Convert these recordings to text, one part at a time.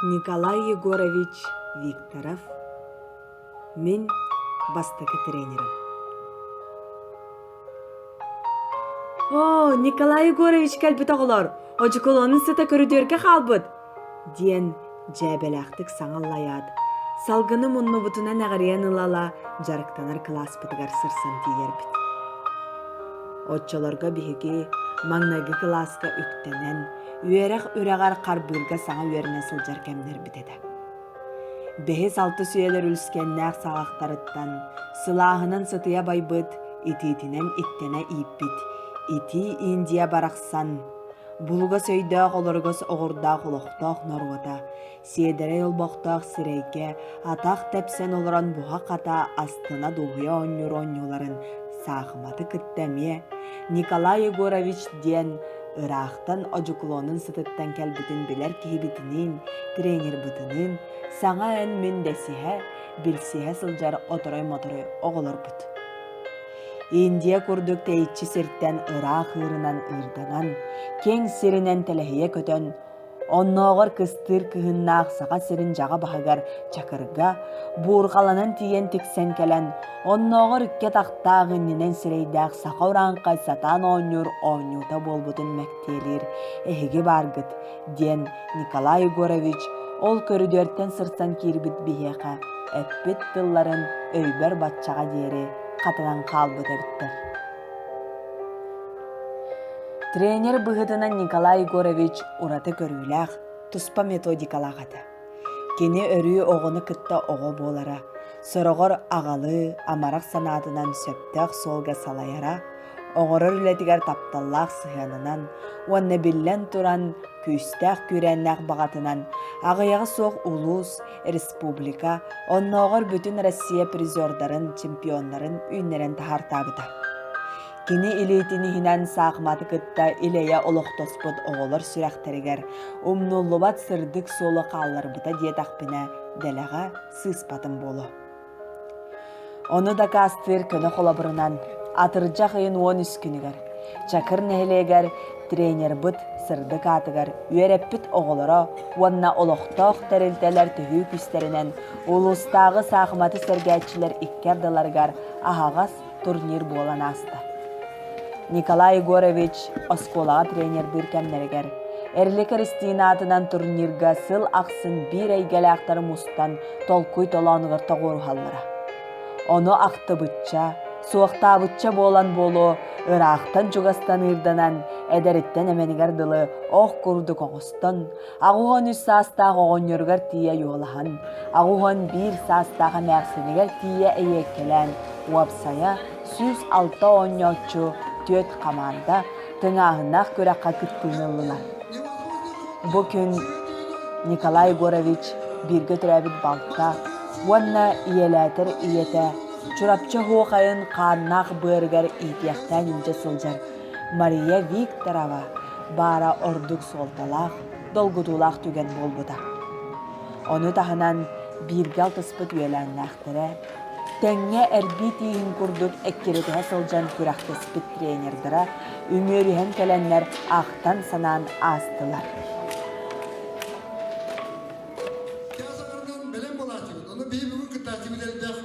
Николай Егорович Викторов Мин бастакы тренерим. Оо, Николай Егорович кэлбит оҕолор, одьукулуонун сыта көрүдүөргэ хаалбыт, диэн дьээбэлээхтик саҥа аллайаат, салгыны муннубутунан эҕирийэн ыла-ыла дьарыктанар кылааспытыгар сырсан тиийэрбит. Оччолорго биһиги маҥнайгы кылааска үктэнэн, үөрэх үрэҕэр харбыырга саҥа үөрэнэ сылдьар кэмнэрбит этэ. Бэһис-алтыс үйэлэр үлүскэннээх саҕахтарыттан сылааһынан сытыйа байбыт, итиитинэн иттэнэ ииппит итии Индия барахсан булугас өйдөөх олоругас оҕурдаах олохтоох норуота сиэдэрэй олбохтоох сирэйгэ атах тэпсэн олорон буһа-хата астына-дуоһуйа оонньуур оонньууларын саахыматы кытта эмиэ Николай Егорович диэн ыраахтан одьукулуонун сытыттан кэлбитин билэр киһибитиниин, тренербытыныын саҥа эн-мин дэсиһэ, билсиһэ сылдьар оторой-моторой оҕолорбут. Индия курдук тэйиччи сиртэн ыраах ыырынан ыырданан, киэҥ сиринэн тэлэһийэ көтөн, Оннооҕор кыстыыр кыһыннаах Саха сирин дьаҕа баһыгар Чакырга, буурҕаланан тиийэн тиксэн кэлэн, оннооҕор икки атахтаах иннинэн сирэйдээх саха урааҥхай сатаан оонньуур оонньуута буолбутун мэктиэлиир «Эһиги бааргыт» диэн Николай Егорович ол көрүдүөртэн сырсан киирбит биһиэхэ эппит тылларын өйбөр баччаҕа диэри хатанан хаалбыт эбиттэр. Тренер быһыытынан Николай Егорович ураты көрүүлээх, туспа методикалаах этэ. Кини өрүү оҕону кытта оҕо буолара, сороҕор аҕалыы, амарах санаатынан сөптөөх суолга салайара, оҥорор үлэтигэр тапталлаах сыһыанынан уонна биллэн туран күүстээх күүрээннээх баҕатынан аҕыйаҕа суох улуус, республика, оннооҕор бүтүн Россия призердарын, чемпионнарын үүннэрэн таһаартаабыта. Кини илиитин иһинэн саахыматы кытта илэйэ олохтоспут оҕолор сүрэхтэригэр умнуллубат сырдык суолу хаалларбыта диэтэхпинэ, дэлэҕэ сыыспатым буолуо. Ону дакаастыыр көнө холобурунан атырдьах ыйын 13 күнүгэр Чакыр нэһилиэгэр тренербыт сырдык аатыгар үөрэппит оҕолоро уонна олохтоох тэрилтэлэр төһүү күүстэринэн улуустааҕы саахыматы сэргээччилэр икки ардыларыгар аһаҕас турнир буолан ааста. Николай Егорович оскуолаҕа тренердыыр кэмнэригэр Эрли Кристина аатынан турнирга сыл ахсын биир эйгэлээхтэри мустан толкуй толоонугар тоҕуоруһаллара. Ону ахтыбычча, суохтаабычча буолан буолуо, ыраахтан-чугастан ыырданан, эдэриттэн эмэнигэр дылы ох курдук оҥостон, 83 саастаах оҕонньоругар тиийэ уолаһан, 81 саастаах эмээхсинигэр тиийэ эйиэккэлээн, уопсайа 106 оонньооччу, түөрт хамаанда тыҥааһыннаах күрэххэ кыттыыны ыллылар. Бу күн Николай Егорович бииргэ төрөөбүт балта уонна ийэлээтэр ийэтэ Чурапчы оһуохайын хааннаах быарыгар иитиэхтээн илдьэ сылдьар Мария Викторова баара ордук суолталаах, долгутуулаах түгэн буолбута. Ону таһынан бииргэ алтыспыт үөлээннээхтэрэ, тэҥҥэ эрбии тииһин курдук эккирэтиһэ сылдьан күрэхтэспит тренердара үмүөрүһэн кэлэннэр ахтан-санаан аастылар. Бэлэм буолааччыбыт. Ону биһи бүгүн кыттааччыбыт элбэх.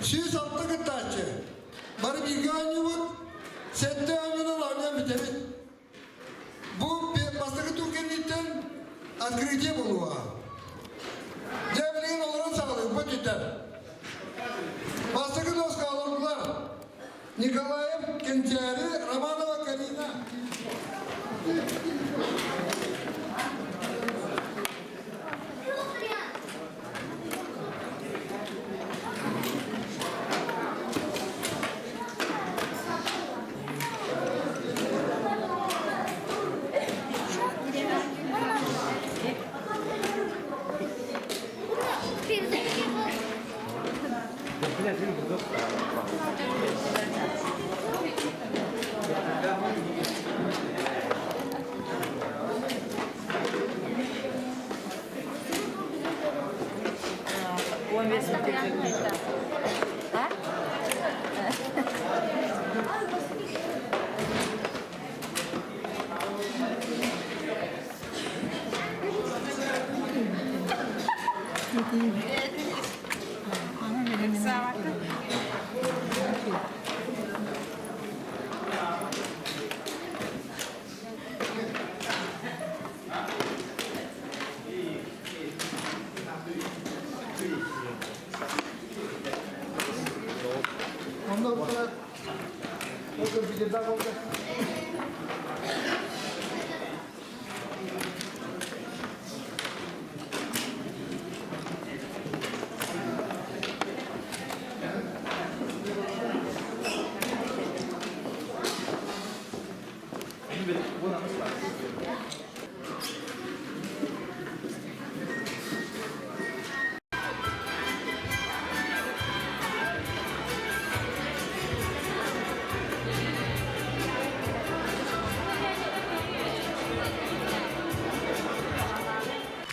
106 кыттааччы. Бары бииргэ оонньуубут. Сэттэ оонньуунан оонньоон бүтэбит. Бу бастакы тур кэнниттэн открытие буолуоҕа. Дьэ билигин олорон саҕалыырбыт үтэр. Бастакы доска олордулар. Николаев Кэнчээри, Романова Карина. Онно ол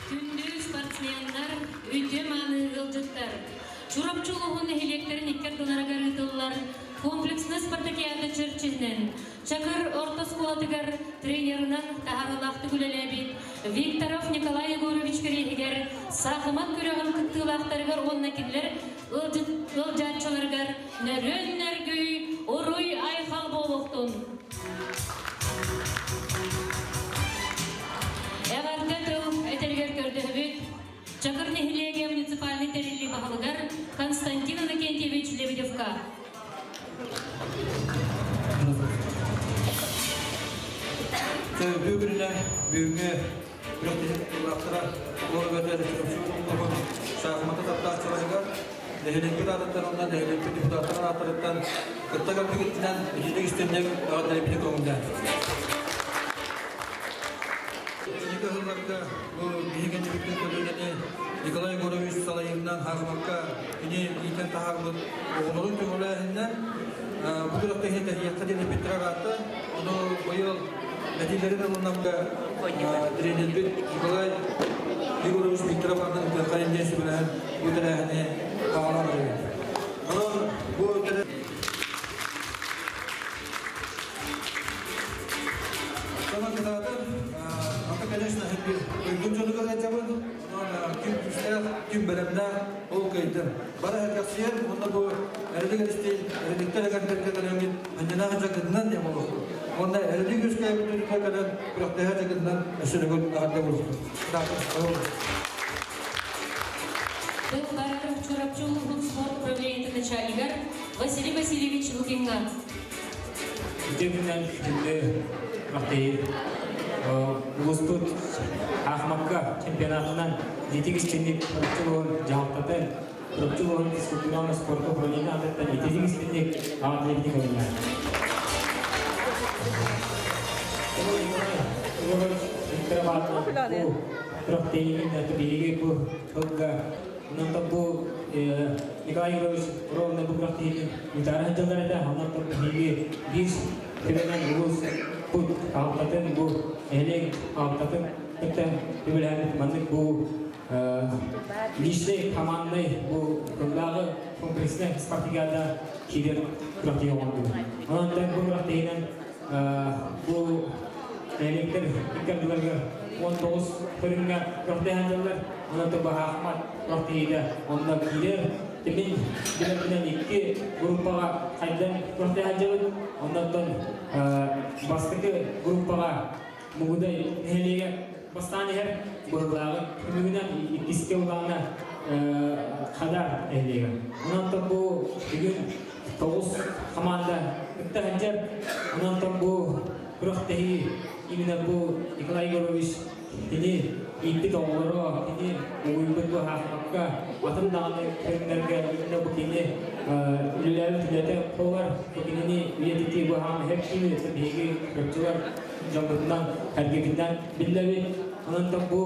Күндү спортсменнар, үтүө-мааны ыалдьыттар! Чурапчы улууһун нэһилиэктэрин икки ардыларыгар ыытыллар комплекснай спартакиада чэрчитинэн Чакыр орто оскуолатыгар тренерынан таһаарыылаахтык үлэлээбит Викторов Николай Егорович кэриэһигэр саахымат күрэҕин кыттыылаахтарыгар уонна кинилэр ыалдьааччыларыгар нөрүөн нөргүй уруй айхал буолуохтун! Эҕэрдэ тыл этэригэр көрдөһөбүт Чакыр нэһилиэгэ муниципальнай тэриллии баһылыгар Константин Иннокентьевич Лебедевка. Бүгүннэ бүгүҥҥү күрэхтэһии кыттыылаахтара уолугар улууһун саахыматы таптааччыларыгар нэһилиэкпит аатыттан уонна нэһилиэкпит депутаттарын ааттарыттан кытта кэлбигитинэн итиитик истинник эҕэрдэлэппити көҥүллээн. Кини ыһылларга бу биһиги кэннибиттэн көлүөнэни Николай Егорович салайыытынан хаахымакка кини иитэн таһаарбыт оҕолорун көҕүлээһининэн бу күрэхтэһии тэһиэххэ диэн эппиттэрэ ыраатта. Ону быйыл этиилэрин ылынамга тренербит Николай Егорович Викторов аатын ыытыахха диэн сүбэлэһэн бу тэрээһини саҕалаан эрэбит. Онон бу Сана кытаатан, ата конечно, дойдум дьонугар сылдьабын, онон ким күүстээх, ким бэлэмнээх, ол кыайдым. Бары эргэхсийэн, уонна бу эрэлик эристиин, эрэликтэр эгэлдэргэ кэлэммит анньынаах дьакытынан диэн буолуохпут. Уонна эрэлик үөскээбит төрүккэ кэлэн күрэхтэһэ дьакытынан өссө төгүл эҕэрдэ буолуохпут. Тыл барар Чурапчы улууһун спорт управлениетын начальнигар Василий Васильевич Лукиҥҥа. Ити күннэн күндү Махтайы улууспут Ахмакка чемпионатынан итик истинник Чурапчы улууһун дьаһалтатын, Чурапчы улууһун физкультура уонна спорка управление аатыттан ититик истинник аҕа көрүллэр. Биһиги бу тылга онон бу Николай Егорович ровно бу күрэхтэһиини ыытаары сылдьаллар этэ. Онон биһиги биир түбэнэн улуус пут аалтатын бу нэһилиэк аалтатын кытта үбүлэһэммит маннык бу личный командный бу тыллааҕы комплекснай спартакиада киирэр күрэхтэһии оҥордубут. Онон бу күрэхтэһиинэн бу нэһилиэктэр икки ардыларыгар 19 көрүҥҥэ күрэхтэһэн дьаллар. Онон баһаахмат күрэхтэһиитэ онно киирэр. Мин билэрбинэн икки группаҕа хайдан күрэхтэһэн дьабыт. Оннортон бастакы группаҕа Мугудай нэһилиэгэ бастаан иһэр быһылааҕын түмүгүнэн иккискэ улаана Хадар нэһилиэгэ. Онон бу бүгүн тоҕус команда кытта сылдьар. Онон бу күрэхтэһии именно бу Николай Егорович кини ииппит оҕолоро, кини угуйбут бу хаахпакка атын даҕаны көрүҥнэргэ именно бу кини үлэлээбит үлэтэ буолар. Бу кинини үйэтитии бу хаама хэпсиини биһиги көрчүлэр дьоммутунан, эргитинэн биллэбит. Онон бу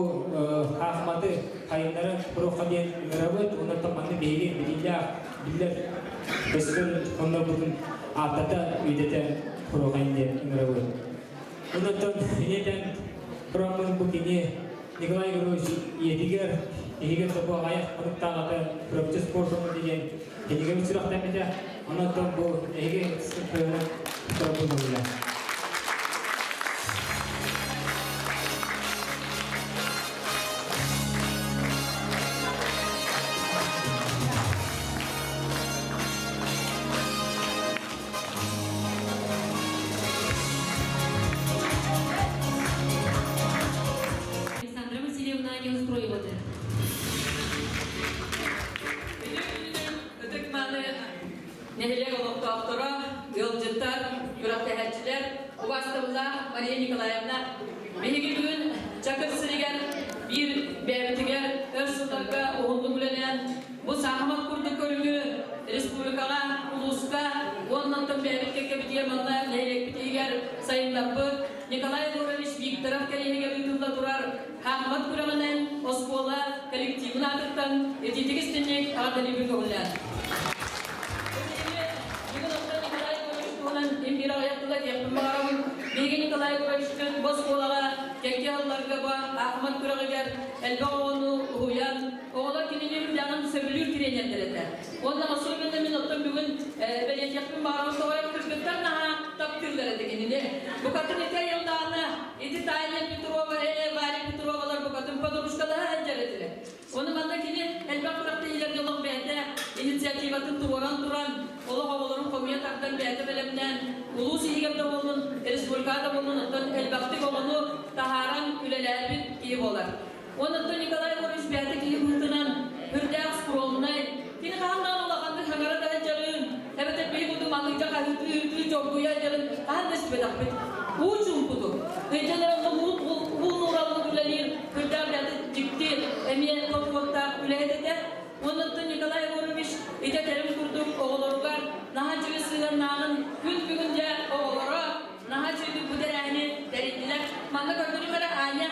хаахматы хайыннары туруохха диэн ыҥырабыт. Онон манны биһиги билиилээх, биллэр көстөр оннорбутун ааттата, үйдэтэ туруохха диэн ыҥырабыт. Онон инитэн тураммын бу кини Николай Егорович ийэтигэр, иһигэр тобу аҕайах хонуктааҕыта Чурапчы спортума деген кинигэбит сүрэхтэммитэ. Онон бу эһиги сыппыһынан тура Неустроеваны. Ытык-мааны нэһилиэк олохтоохторо, ыалдьыттар, күрэхтэһээччилэр, убаастабыллаах Мария Николаевна, биһиги бүгүн Чакыр сиригэр биир бэйэбитигэр өр сылларга уһуннук үлэлээн, бу саахымат курдук көрүҥү республикаҕа, улууска уонна оттон бэйэбит кэккэбитигэр манна нэһилиэкпитигэр сайыннарбыт Николай Егорович Викторов кэриэһигэр ыытылла турар Хаахымат күрэҕинэн оскуола коллективын аатыттан итиитик истинник эҕэрдэлиибин көҕүлээн. Бүгүн оттон Николай Егорович туһунан имбир аҕыйах тыла диэхпин баҕарабын. Биһиги Николай Егоровичтыын бу оскуолаҕа кэккэ сылларга бу Аахымат күрэҕигэр элбэх оҕону уһуйан, оҕолор кинини үрдээҕин сөбүлүүр тириэньэрдэр этэ. Уонна особенно мин оттон бүгүн бэлиэтиэхпин баҕарабын тоҕо кыргыттар наһаа таптыыллар этэ кинини. Букатын ити айыллаана Ити Таня Петрова, Варя Петровалар букатын подружкалаһа сылдьар этилэр. Ону манна кини элбэх күрэхтэһиилэргэ олох бэйэтэ инициативатын туруоран туран, олох оҕолорун хомуйа тардан бэйэтэ бэлэмнээн, улуус иһигэр да буоллун, республикаҕа да буоллун, оттон элбэхтик оҕону таһааран үлэлээбит киһи буолар. Онон Николай Егорович бэйэтэ киһи быһыытынан үрдээх скромнай, кини хаһан даҕаны улаханнык хаҥара да сылдьарын, эбэтэр биһи курдук маныыга хаһыытыы-ыытыы чоргуйа сылдьарын хаһан да истибэтэхпит. Уу чуумпутук, ыйдьалар онно уу нуураллык үлэлиир үрдээх бэйэтэ дьикти эмиэ толкуоттаах үлэһит этэ. Онон Николай Егорович итэ тэрим курдук оҕолоругар наһаа үчүгэй сыһыаннааҕын күн бүгүн дьэ оҕолоро наһаа үчүгэйдик бу тэрээһини тэрийдилэр. Манна көрдөрүм эрэ Аня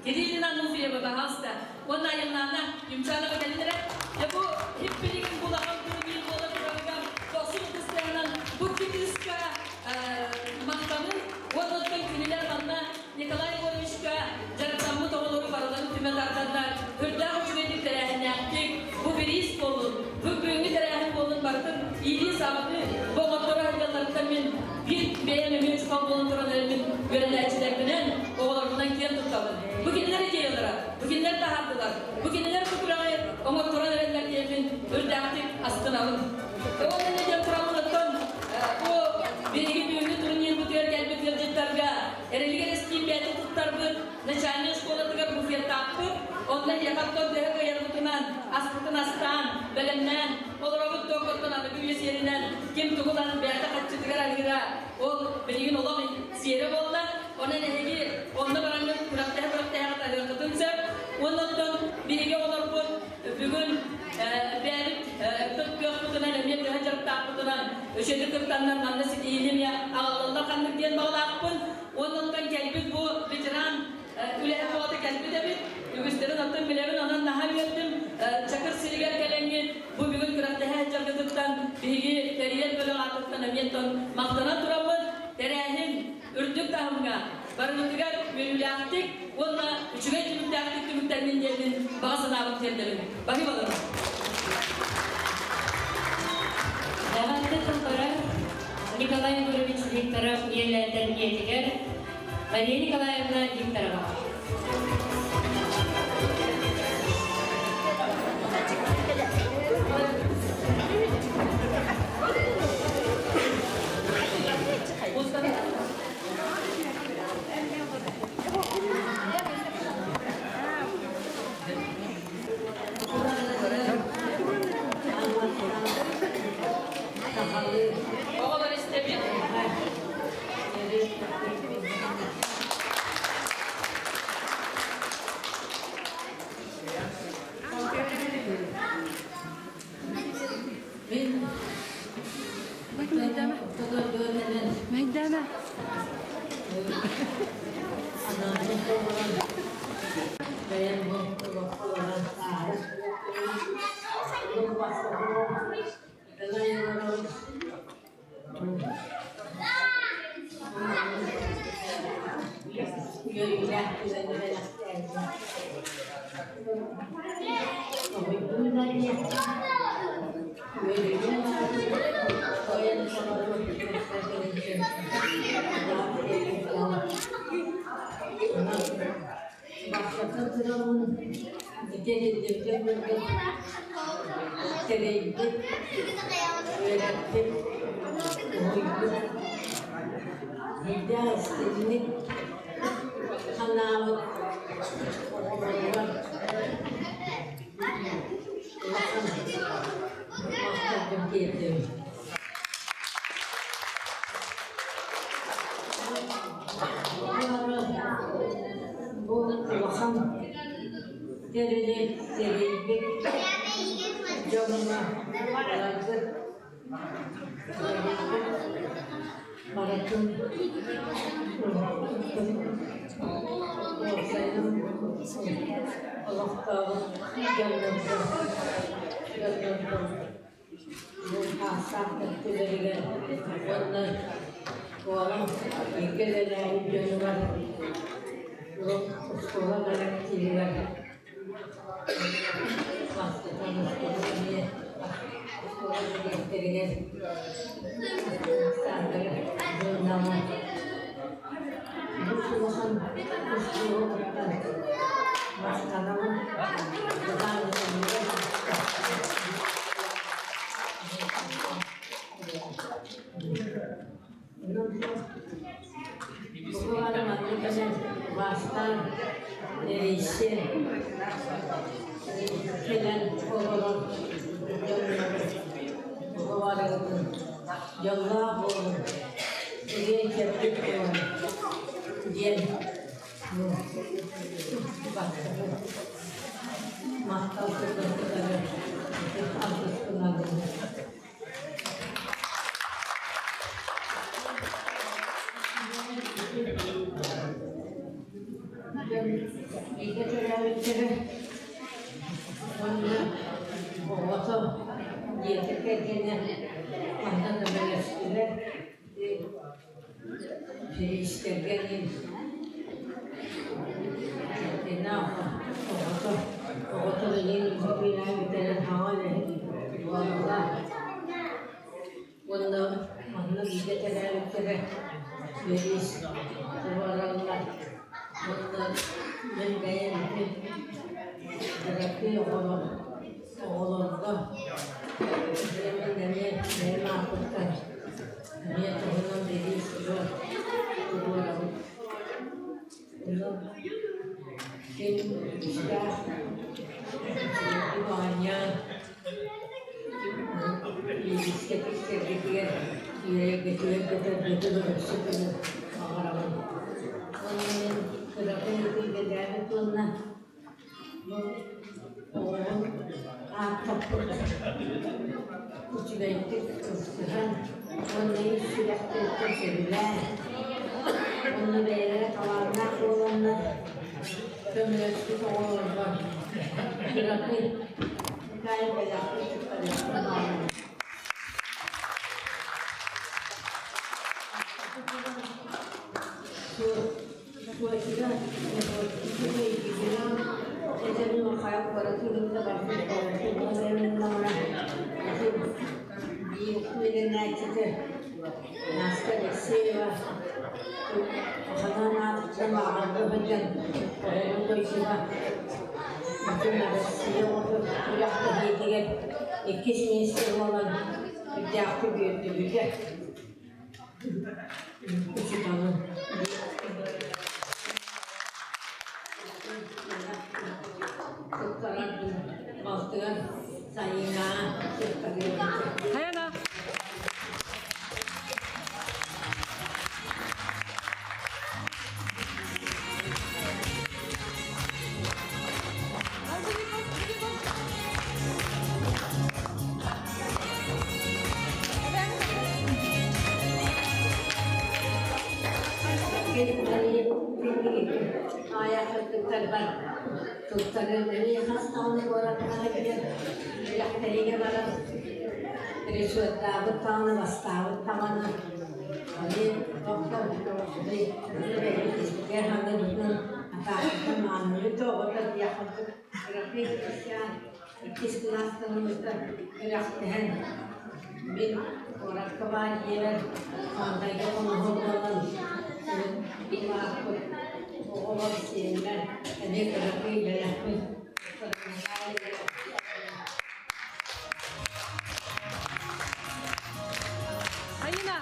Кириллина Ануфриева, пожалуйста. Уонна Айыллаана Юмшанова кэлин эрэ. Дьэ бу хиппилигин булаҕан турнир буола турарыгар тохсун ытыстарынан бу кыыска махтанын уонна оттон кинилэр манна Николай Егоровичка дьарыктаммыт оҕолору барыларын түмэ тарданнар үрдээх үчүгэйдик тэрээһиннээхтик бу бириис буоллун, бу бүгүҥҥү тэрээһин буоллун барытын иилии-саҕалыы бу оҕотторо сылдьалларыттан мин биир бэйэм эмиэ учуутал буолан туран эрэммин үөрэнээччилэрбинэн, оҕолорбунан киэн туттабын. Бу кинилэр идеялара, бу кинилэр таһаардылар, бу кинилэр бу күрэҕи оҥотторон эрэллэр диэммин үрдээхтик астынабын. Ол иннинэ диэн тураммын оттон бу биһиги бүгүҥҥү турнирбытыгар кэлбит ыалдьыттарга эрэлигэр эстиимбэти туттарбыт начальнай школатыгар буфеттаахпыт. Онно эһиэхэ оттон төһө кыайарбытынан, аспытын астаан, бэлэмнээн, олоробут туокоттон аныгы үйэ сиэринэн ким тугу ылан бэйэтэ хаччытыгар аһыыра ол билигин олох сиэрэ буолла. Онон эһиги онно бараҥҥыт күрэхтэһэ-күрэхтэһэҕит аһыаххытын сөп. Уонна оттон биһиги оҕолорбут бүгүн бэйэбит тыл кыахпытынан эмиэ төһө дьарыктаахпытынан үчүгэйдик кыттаннар манна ситиһиини эмиэ аҕаллаллар ханнык диэн баҕалаахпын. Уонна оттон кэлбит бу ветеран үлэһит оҕото кэлбит эбит. Үгүстэрин оттон билэбин, онон наһаа үөрдүм. Чакыр сиригэр кэлэҥҥит бу бүгүн күрэхтэһэ сылдьаргытыттан биһиги тэрийэр бөлөх аатыттан эмиэ оттон махтанан тураммыт тэрээһин үрдүк таһымҥа барыбытыгар үөрүүлээхтик уонна үчүгэй түмүктээхтик түмүктэннин диэммин баҕа санаабын тиэрдэбин. Баһыыбаларым. Эҕэрдэ тыллара Николай Егорович Викторов ийэлээтэр ийэтигэр Мария Николаевна Викторова. Оҕолор истэбит. Мэйдээмэ. Тэрийбит, үөрэппит, уһуйбут, биирдээх истиҥник санаабыт оҕолоругар. тэрили тэрийбит дьоҥҥо бараргыт барытын уопсайынан олохтоох дьоннорго дьоннорго Аастаах өттүлэригэр уонна Куолаҥ бииргэ үлэлээбит дьонугар оскуола коллективыгар бастатан эмиэ оскуола дириэктэригэр Александр Журнала бу улахан оскуола кытта махтанабын. Бастаан эрийсэн кэлэн олорон дьоннору дьоллоох буолун, чэгиэн-чэбдик буолун диэн Махтал кытары алтыспын Бииргэ төрөөбүттэрэ уонна оҕото дьиэтэ кэргэнэ манна көмөлөстүлэр. Бириистэргэ диэн оҕото оҕото билигин үөрэҕин бүтэрэн хаҥа үлэһит буолла. Уонна манна бииргэ төрөөбүттэрэ бириис туруораллар. Уонна мин бэйэм ити кыракый оҕолор оҕолорго бэйэм эмиэ бэйэм ааппыттан Эмиэ туһунан бириис туруорабыт. Ким күүстээх оонньоон бириискэ тиксэргитигэр үөрэргитигэр-көтөргүтүгэр өссө күнү баҕарабын. Уонна мин кыракый үлэлээбит уонна Оҕоҕун ааттаппыт үчүгэйдик ылсыһан уонна ис сүрэхтэриттэн сөбүлээн уонна бэйэлэрэ талааннаах буоланнар көмөлөспүт оҕолорго кыракый Николай бэлэхпин туттарыахпын баҕарабын. Настя Алексеева Ханан аатыттан лааҕырга сылдьан оҕону дойдуга бүтүн Россия оҕото күрэхтэһиитигэр иккис миэстэ буолан үрдээхтик үөрдүбүтэ. Учууталым туттарар балтыгар Сайыына Хайана. Туттарар баран рисуеттаабыт даҕаны бастаабыт даҕаны Иккис кылаастарымызда күрэхтэһэн мин куоракка баар дьиэбэр маҥнайгы хонуһу буолан улааппыт оҕолор сиэннэр эмиэ кыракый бэлэхпин Айына,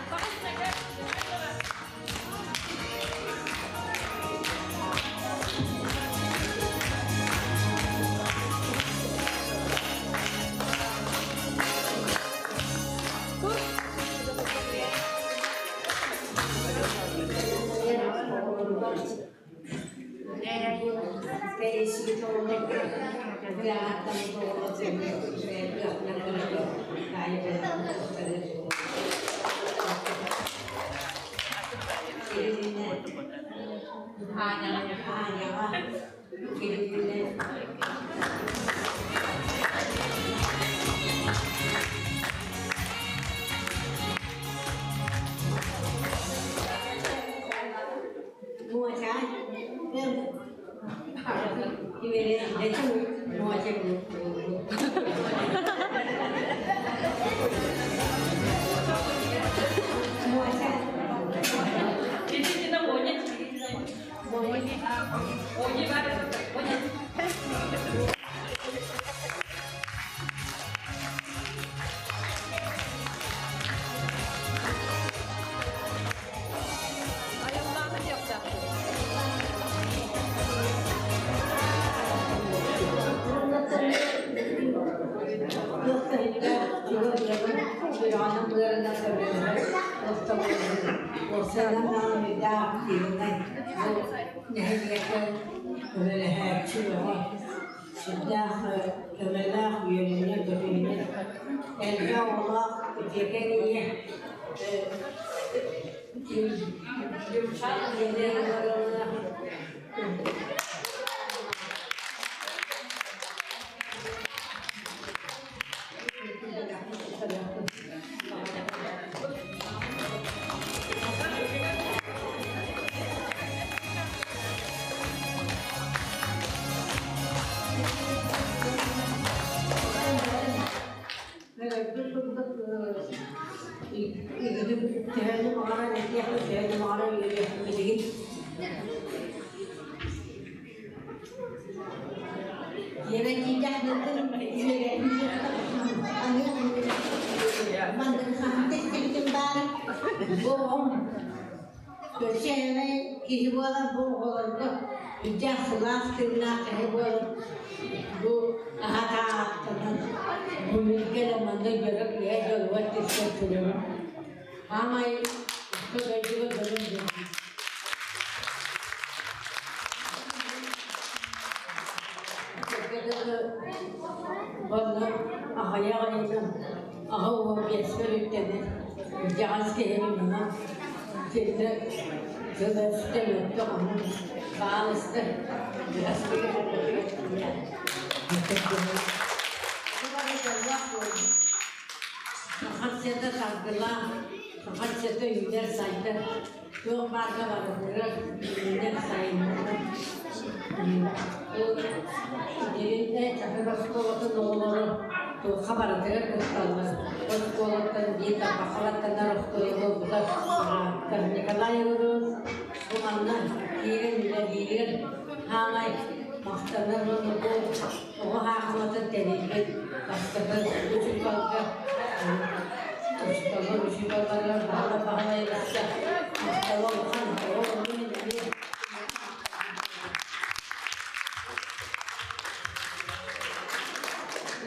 Тэрийсибит оҕолорго ааттаммыт оҕолор Аняҕа Кириллинэ Муочаан Сүрдээх көмөлөөх үөрүүнэн-көтүүнэн элбэх оҕолоох үтүөкэн ийэ Төһөнү баҕарар этиэхпин, төһөнү баҕарар үөрүөхпүн билигин Киһи буолан бу оҕолорго үрдээх сылаас тыыннаах киһи буолан бу аһатаахтанан бу миргэ да манна дьоро киһи дьолугар тиксэр турабын. Аамай дойдуга дьолум диэн. Онно аҕыйах ыйынан аҕа уол биэспэр үктэнэн дьаҕас киһини мунан сирдэ сыласта мөттөх ону хаалыста Саха сирэ саргылаах, саха сирэ үүнэр-сайдар Туох баарга барытыгар үүнэр сайыннарар. Дириннэ Чакыр оскуолатын оҕолоро туохха барытыгар кытталлар. Оскуолаттан биир тарбахха оскуола буолбута Николай Егорович бу манна киирэн үлэлииригэр хаамай махтанар уонна бу оҕо хаахыматын тэрийбит бастакы учууталга учууталлар учууталларыгар баһылай Баһылайабыска махтала улахан оҕо ону эмиэ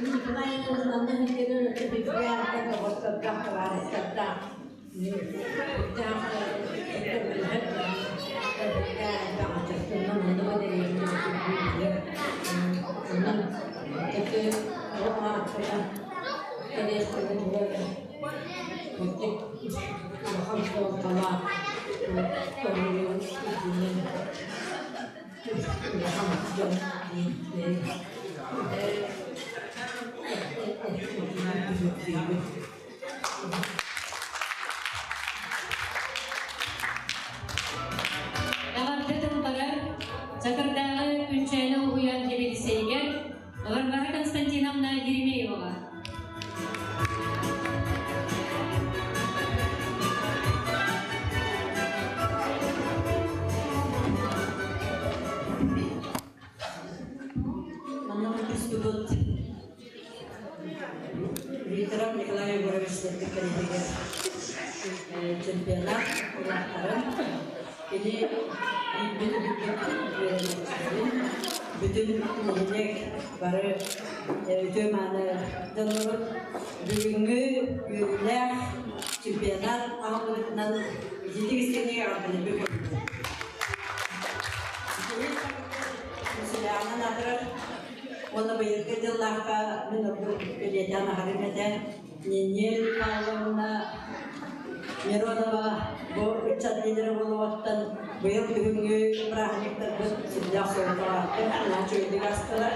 Николай Егорович манна миттэгэр өттө библиотека доҕоттордоох табаарыстардаах Эҕэрдэ тыл барар Чакырдааҕы Күнчээнэ уһуйаан сэбиэдиссэйигэр Варвара Константиновна Еремееваҕа. Манна түспүт Викторов Николай Егорович сырдык кэлиитигэр чемпионат улааттарын кини ииппит үтүппүт үөрэнээччилэрин бүтүн нэһилиэк бары үтүө-мааны дьоннорун бүгүҥҥү үөрүүлээх чемпионат аҕалбытынан итинник истиҥник эҕэрдэлэрбин көрдүм. үтүөлээҕинэн аатырар. Уонна быйылгы дьыллаахха мин ордук бэлиэтээн аһарым этэ. Нинель Павловна Миронова бу ыччат лидерэ буолуоҕуттан быйыл күһүҥҥү бырааһынньыктарбыт сүрдээх суолталаахтык, наһаа үчүгэйдик аастылар.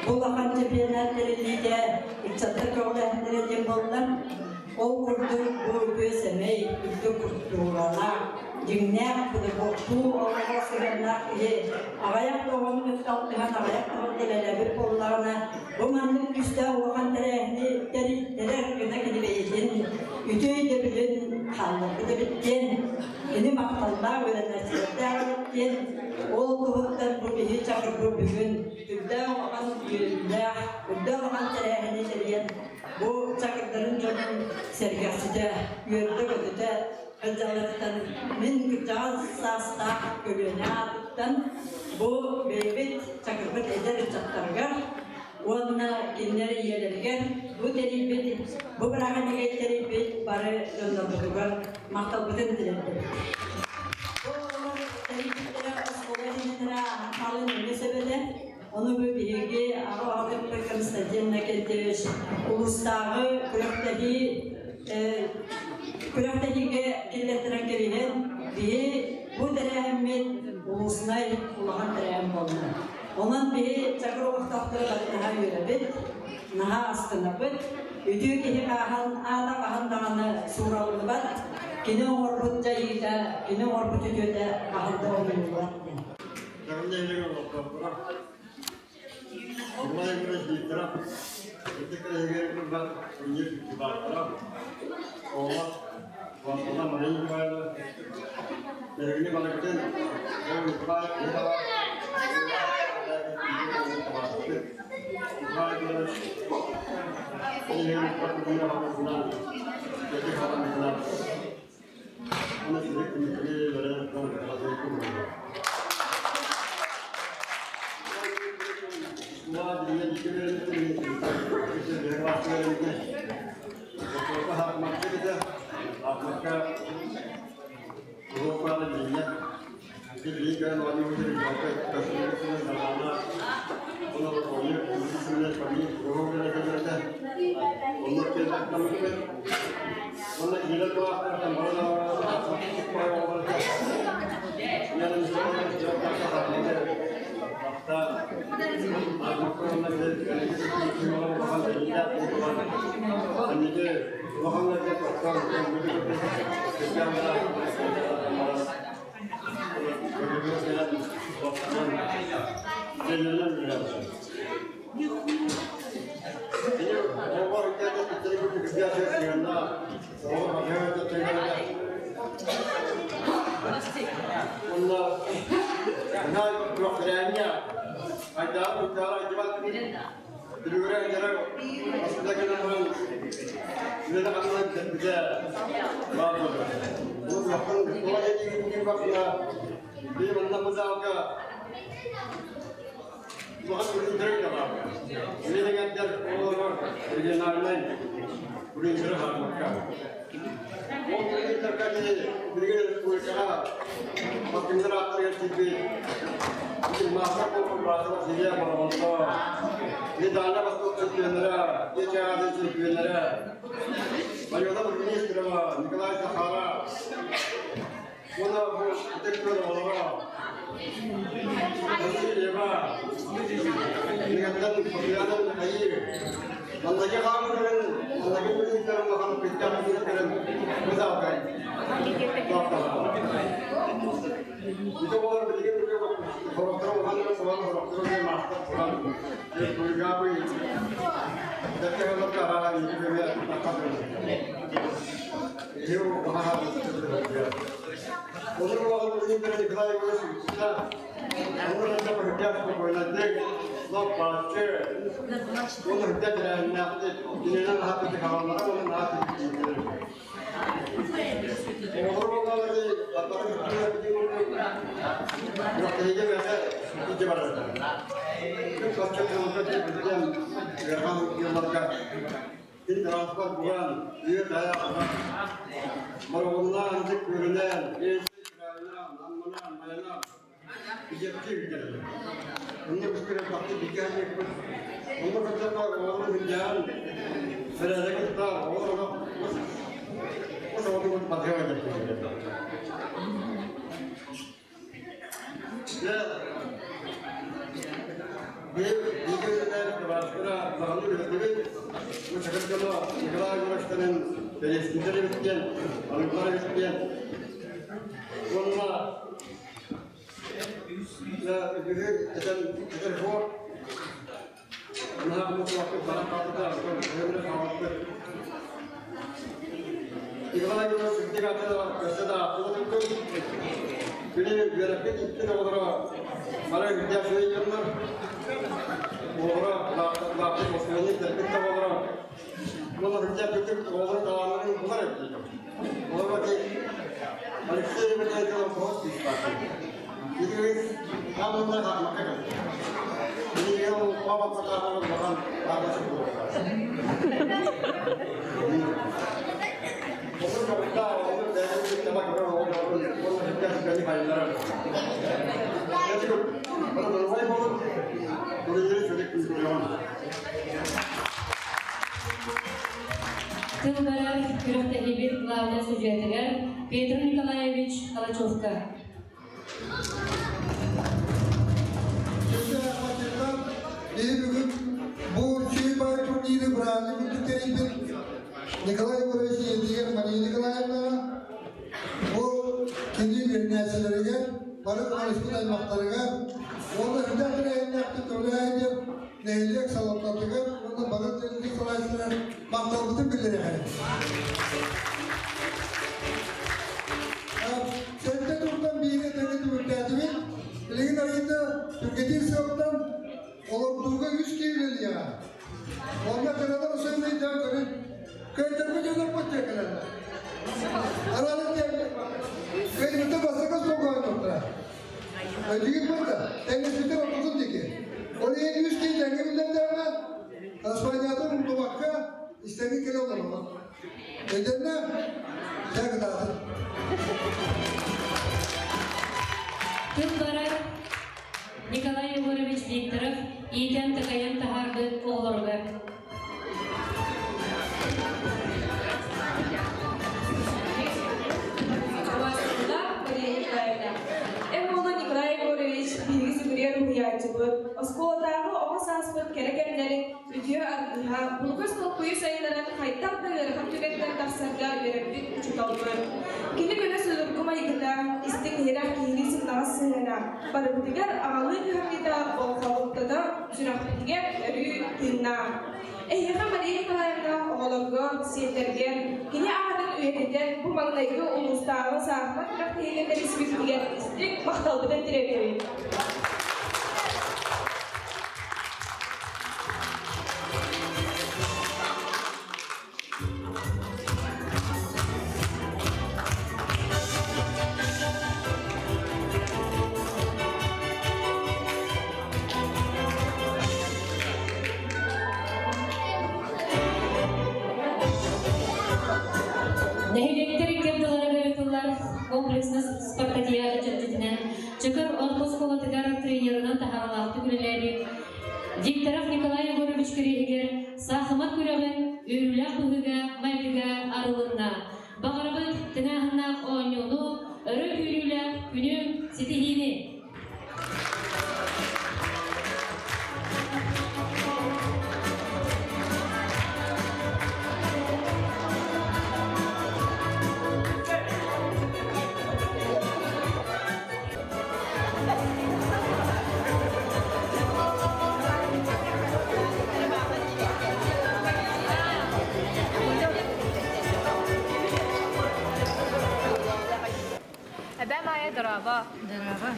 Бу улахан чемпионат тэриллиитэ ыччаттар көҕүлээһиннэрэ диэн буолла. Ол курдук бу үтүө сэмэй, үрдүк культуралаах, дьиҥнээх педагогтуу олоҕор сыһыаннаах киһи аҕыйах да оҕону кытта алтыһан аҕыйах да үлэлээбит буоллаҕына, бу маннык күүстээх улахан тэрээһини тэрийтэрэр гына кини бэйэтин үтүө өйдөбүлүн хаалларбыт эбит диэн, кини махталлаах үөрэнээччилэрдээх эбит диэн, ол туһуттан бу биһи чакырбыт бүгүн үрдээх улахан үөрүүлээх, үрдээх улахан тэрээһини тэрийэн бу чакырдарын дьонун сэргэхситэ, үөрдэ-көтүтэ сылдьалларыттан мин кырдьаҕас саастаах көлүөнэ аатыттан бу бэйэбит чакырбыт эдэр ыччаттарыгар уонна кинилэр ийэлэригэр бу тэрийбит, бу бырааһынньыгы тэрийбит бары дьоннорбутугар махталбытын тириэрдэбит. Бу оҕолор тэрийбиттэрэ оскуола иһинэн хаалан эмиэ сөп этэ. Ону бу биһиги аҕа баһылыкпыт Константин Иннокентьевич улуустааҕы күрэхтэһии күрэхтэһиигэ киллэртэрэн кэбиһэн, биһи бу тэрээһиммит улууснай улахан тэрээһин буолла. Онон биһи Чакыр олохтоохторо бары наһаа үөрэбит, наһаа астынабыт. Үтүө киһи хааһан, аата хаһан даҕаны суураллыбат, кини оҥорбут дьайыыта, кини оҥорбут үтүөтэ хаһан да умнуллубат диэн. Чакыр нэһилиэгин олохтоохторо Николай Егорович Викторов ытык кэрэһигэр курдат турнир кыттыылаахтара оҕолор Василина Мария Николаевна эһигини барыгытын Николай Николай Егорович Онно үскүрэ бахты бигэ диэппит. Онно кытта оҕолору сылдьан, сэрээдэ кытта оҕолору ус оҕотугун батыга диэппит. Дьэ, биир үлэлээх кыбаартыра даҕаны үлэлэбит. Бу чакыр дьоно Николай Егоровичтарын бэлиэстиилэр эбит диэн, арыылар эбит диэн. Уонна үгүһү этэн этэр суох. Наһаа муклаппыт баран хаалбыта, көмүлэ хаалбыт. Николай Егорович үрдүк аты өссө да ааттыга турдум. Күнү үөрэппит икки оҕолоро бары үрдээх үчүгэй дьоннор. Оҕолоро лааппыт оскуоланы бүтэрбит да оҕолоро. Уонна үрдээх бүтүк оҕолору талааннарын булар эбит. Олорго Алексей Иванович олоҥхоһут кыыстаах. Ити хаамынна хаамакка кэлбит. Билигин олоҥхо баппатааҕар улахан аатасы буолла. Олус дьоҕурдаах оҕолор бэйэлэрин кытта көрөр оҕолорун уонна сүрдээх сүгэни хайыннарар. Бары доруобай буолун, турниры сүрүк күнкүрүөҕүн. Тыл барар күрэхтэһиибит главнай судьуйатыгар Петр Николаевич Калачевка. Биһи бүгүн бу сүүбай турниры бырааны үрдүк тэрийбит Николай Егорович ийэтигэр Мария Николаевнаҕа, бу кини үөрэнээччилэригэр, бары көмөлөспүт аймахтарыгар уонна үрдээх тэрээһиннээхтик көмөлөһөн диэн нэһилиэк салалтатыгар уонна бары тэрилтэ салайааччылар махталбытын биллэриэхэ. Сэттэ туртан биири тэҥэ түмүктээтибит. Билигин арыйда түргэтиир сыалтан олордууга үс киһи үлэлиэҕэ. Онно кырадар усуйдайдаан көрүн. Кыайтарбыт дьоннорбут диэн кэлэллэр. Арааны диэн кыайбыта бастакы суолга оонньуохтара. Өйдүүгүт буолда, тэҥнэспиттэр ортотун диэки. Ол иһин үс киһи тэҥҥэ биллэрдэҕинэ, Аспанньатын умнубакка истэҥҥэ кэлэ олороллор. Өйдөннө? Дьэ кытаатын. Тыл барар Николай Егорович Викторов иитэн-такайан таһаарбыт оҕолоругар. Эн уола Николай Егорович биһиги сүгүрүйэр уһуйааччыбыт, оскуолатааҕы оҕо сааспыт кэрэ кэмнэрин үтүө аргыһа, булгус толкуйу сайыннаран хайдах да ыарахан түгэнтэн тахсарга үөрэппит учууталбыт. Кини көнө судургу майгыта, истиҥ-иһирэх киһилии сымнаҕас сыһыана, барыбытыгар аҕалыы кыһамньыта болҕомтото сүрэхпитигэр өрүү тыыннаах. Эһиэхэ Мария Николаевна оҕолорго, сиэннэргэ кини аатын үйэтитэн бу маҥнайгы улуустааҕы саахымат күрэхтэһиитин тэрийсибиппитигэр истиҥ махталбытын тириэрдэбит. Нэһилиэктэр икки ардыларыгар ыытыллар комплексно спартакиада чэрчитинэн Чакыр орто оскуолатыгар тренерынан таһаарыылаахтык үлэлээбит Викторов Николай Егорович кэриэһигэр саахымат күрэҕин үөрүүлээх быһыыга-майгыга арылынна. Баҕарабыт тыҥааһыннаах оонньууну, өрө күүрүүлээх күнү ситиһиини! Эбээ Маайа дорообо. Дорообо.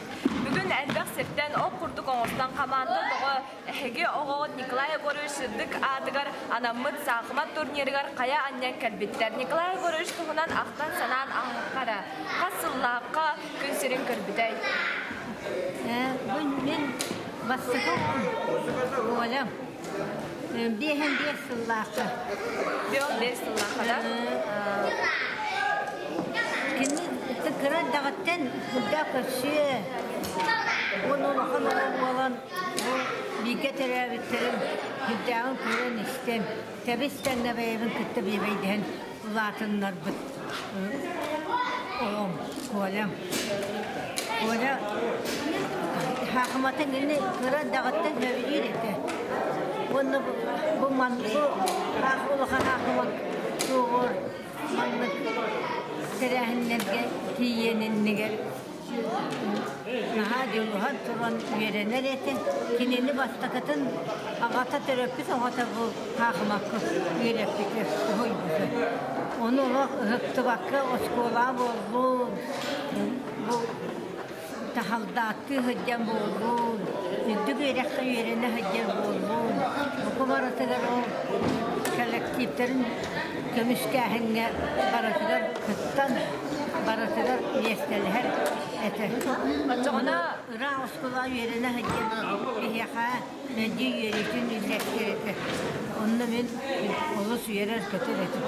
Бүгүн элбэх сиртэн ох курдук оҥостон хамаанда тоҕо эһиги оҕоҕут Николай Егорович сырдык аатыгар анаммыт саахымат турнирыгар хайа анньан кэлбиттэр. Николай Егорович туһунан ахтан-санаан аһахха эрэ. Хас сыллаахха күн сирин көрбүтэй? Бу мин бастакы оҕом Олям. Биэһин биэс сыллаахха. 55 сыллаахха да? Кини кыра даҕаттан курдаах көрсүө. Уонна улахан оҕо буолан бу бииргэ төрөөбүттэрим сүрдээҕин көрөн-истэн, тэбис-тэҥҥэ бэйэбин кытта биэбэйдэһэн улаатыннарбыт оҕом Колям. Коля хаахыматын ини кыра эрдэҕиттэн сөбүлүүр этэ. Уонна бу маннык улахан хаахымат суоҕур маннык тэрээһиннэргэ тиийиэн иннигэр Наһаа дьулуһан туран үөрэнэр этэ. Кинини бастакытын аҕата төрөппүт оҕото бу хаахымакка үөрэппитэ, уһуйбута. Ону олох ыһыктыбакка оскуолаҕа буоллун, бу таһалдааттыы сылдьан буоллун, үрдүк үөрэххэ үөрэнэ сылдьар буоллун, бука барытыгар ол кэлэктииптэрин көмүскээһиҥҥэ барытыгар кыттан барытыгар миэстэлэһэр этэ. Оччоҕуна ыраах оскуола үөрэнэ сылдьан биһиэхэ мэлдьи үөрүүтүн үллэстэр этэ. Онно мин олус үөрэр-көтөр этим.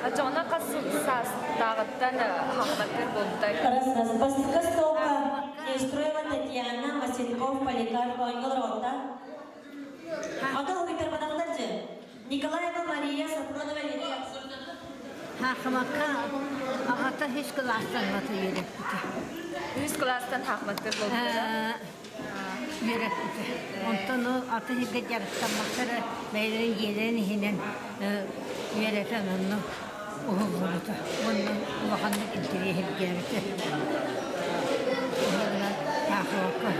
Оччоҕуна хас саастааҕыттан хаһаахтар буолбутай? Бастакы столка Неустроева Татьяна, Васильков Поликарп оонньуулар оҕотта. Ата уһуйтарбатахтар дьэ. Николаева Мария, Софронова Лилия. Хаахымакка аҕата үһүс кылаастан бата үөрэппитэ. Үһүс кылаастан хаахыматтар буолбуттара? Үөрэппитэ. Онтон ол аты сиргэ дьарыктамматтара бэйэлэрин дьиэлэрин иһинэн үөрэтэн онно уһуллубута. Уонна улаханнык интэриэһиргээбитэ. Уонна хаахымакка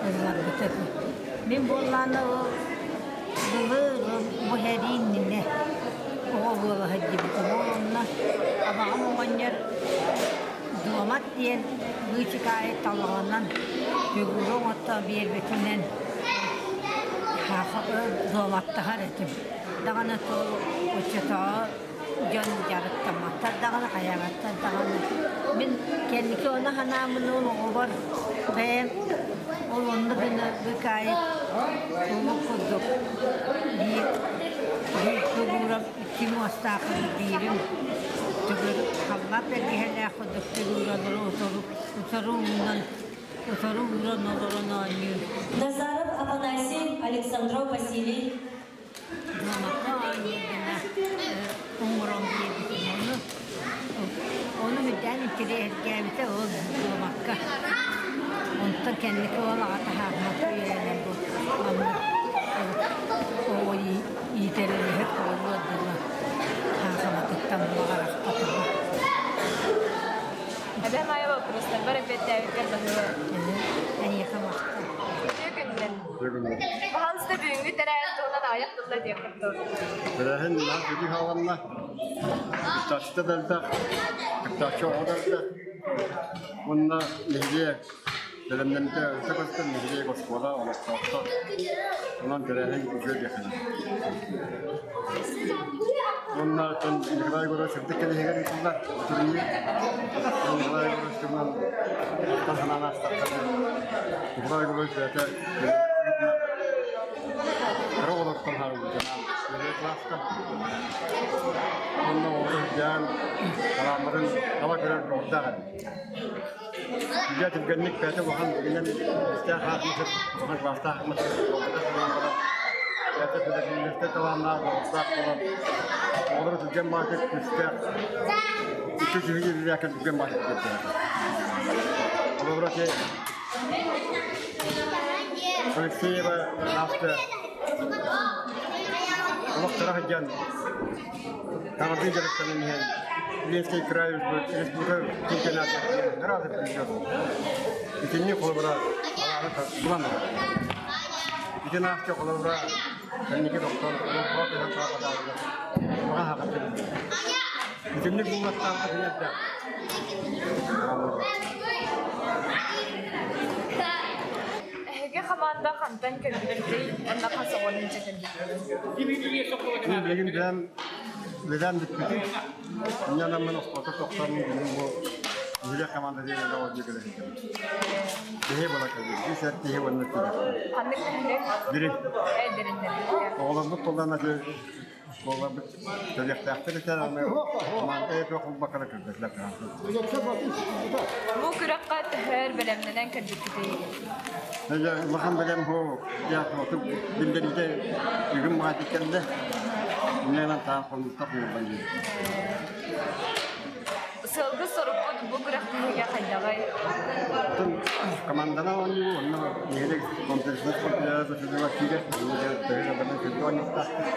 ылларбыта. Мин буоллаҕына ол Былыр бу сэрии иннинэ оҕо буола сылдьыбытым. Ол онно абаҕам оҕонньор Дуомат диэн быычыкаайы талаҕынан фигура оҥотто биэрбитинэн дуоматтаһар этим. Даҕаны оччотооҕу дьон дьарыктамматтар даҕаны, хайаабаттар даҕаны. Мин кэнники ону санааммын ол оҕобор бэйэм ол оннук гына быкаайык улуу курдук биир биир фигурам икки муостаах биирим төгүрүк халлаап бэргэһэлээх курдук фигуралары утары утары уунан утары ууран олорон оонньуур. Назаров Афанасий, Александров Василий. Дуомакка оонньуур гына оҥорон биэрбитим. Ону ону үрдээн интэриэһиргээбитэ ол дуомакка. Онтон кэнники ол аҕата хаахымакка үөрэнэн бу маннык оҕо иитэр үлэһит буолуо дылы хаахыматыттан булаҕарахпатаҕа. Эбэм аайы боппуруостарбар эппиэттээбиккэр баһыыба. Эйиэхэ махтал. Үтүө күнүнэн. Пожалуйста, бүгүҥҥү тэрээһин туһунан аҕыйах тылла диэххит дуо? Тэрээһин наһаа үчүгэй хааланна. Кыттааччыта да элбэх, кыттааччы оҕо да элбэх. Уонна нэһилиэк бэлэмнэммитэ өссө көстөр нэһилиэк оскуола олохтоохтор. Онон тэрээһин үчүгэй диэххэ Уонна Николай Егорович сырдык кэлиһигэр ыытыллар турнир. Николай Егорович туһунан ахтан санаан аастахтарына Николай Егорович бэйэтэ кыра оҕолортон хаалбытынан үлэ класска уонна оҕолор сылдьан талааннарын таба көрөр дьоҕурдаах эбит. Дьэ түргэнник бэйэтэ улахан билинэн истээх хаатымсыт, улахан кылаастаах бэйэтэ педагогическай талааннаах, дьоҕурдаах буолан оҕолору түргэн баҕайытык күүстээх, икки киһи үлэлээккэ түргэн баҕайытык киирдилэр. Холобура ити Алексеева Настя олох кыра сылдьан Таҥардыы дьарыктанан иһэн Ленскэй край республика чемпионатыгар разы призер. Итинник холобура булан Ити Настя холобура кэнники тохтон Итинник буллаттаахха синэрдэ. Эһиги хамаанда хантан кэлбиккитий уонна хас оҕону илдьэ кэлбиккитий? Мин билигин бэйэм үлэлээн бүппүтүм. Инньэ оскуолата тохтоон билигин бу үлэ команда диэн үлэ оонньуу кэлэ сылдьабын. Киһи буола кэлбит. Үс эр киһи уонна тирэх. Ханнык нэһилиэк? Дириҥ. Э, Дириҥнэр. Оҕолорбут толлон аты Оскуолабыт төлүөхтээхтэр этэ, аны команда этэ холбакара кырдатылар. Бу күрэххэ төһөр бэлэмнэнэн кэлбиккитий? Улахан бэлэм хоо, оту биллэриитэ үгүн маҕатык кэллэ. Инньэнэн таах хонуктах буолбан Сылгы сорукпут бу күрэхтэһиигэ хайдаҕый? Команданан оонньуу, онно нэһилиэк комплекснай спортпиляра киирэр, оонньуохтаахпыт.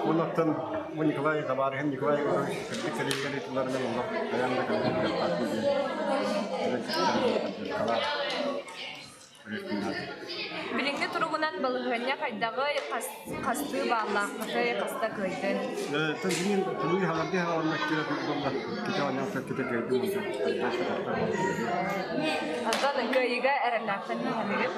Оннуттан бу Николай табаарыһым Николай Егорович кырдьык кэлиигэр ыытылларынан олох хайаан да кэлиэхтээхпин диэн Билиҥҥи туругунан балаһыанньа хайдаҕый, хастыы бааллааххытый, хаста кыайдын? Онтон кыайыыга эрэллээххин саныыгын?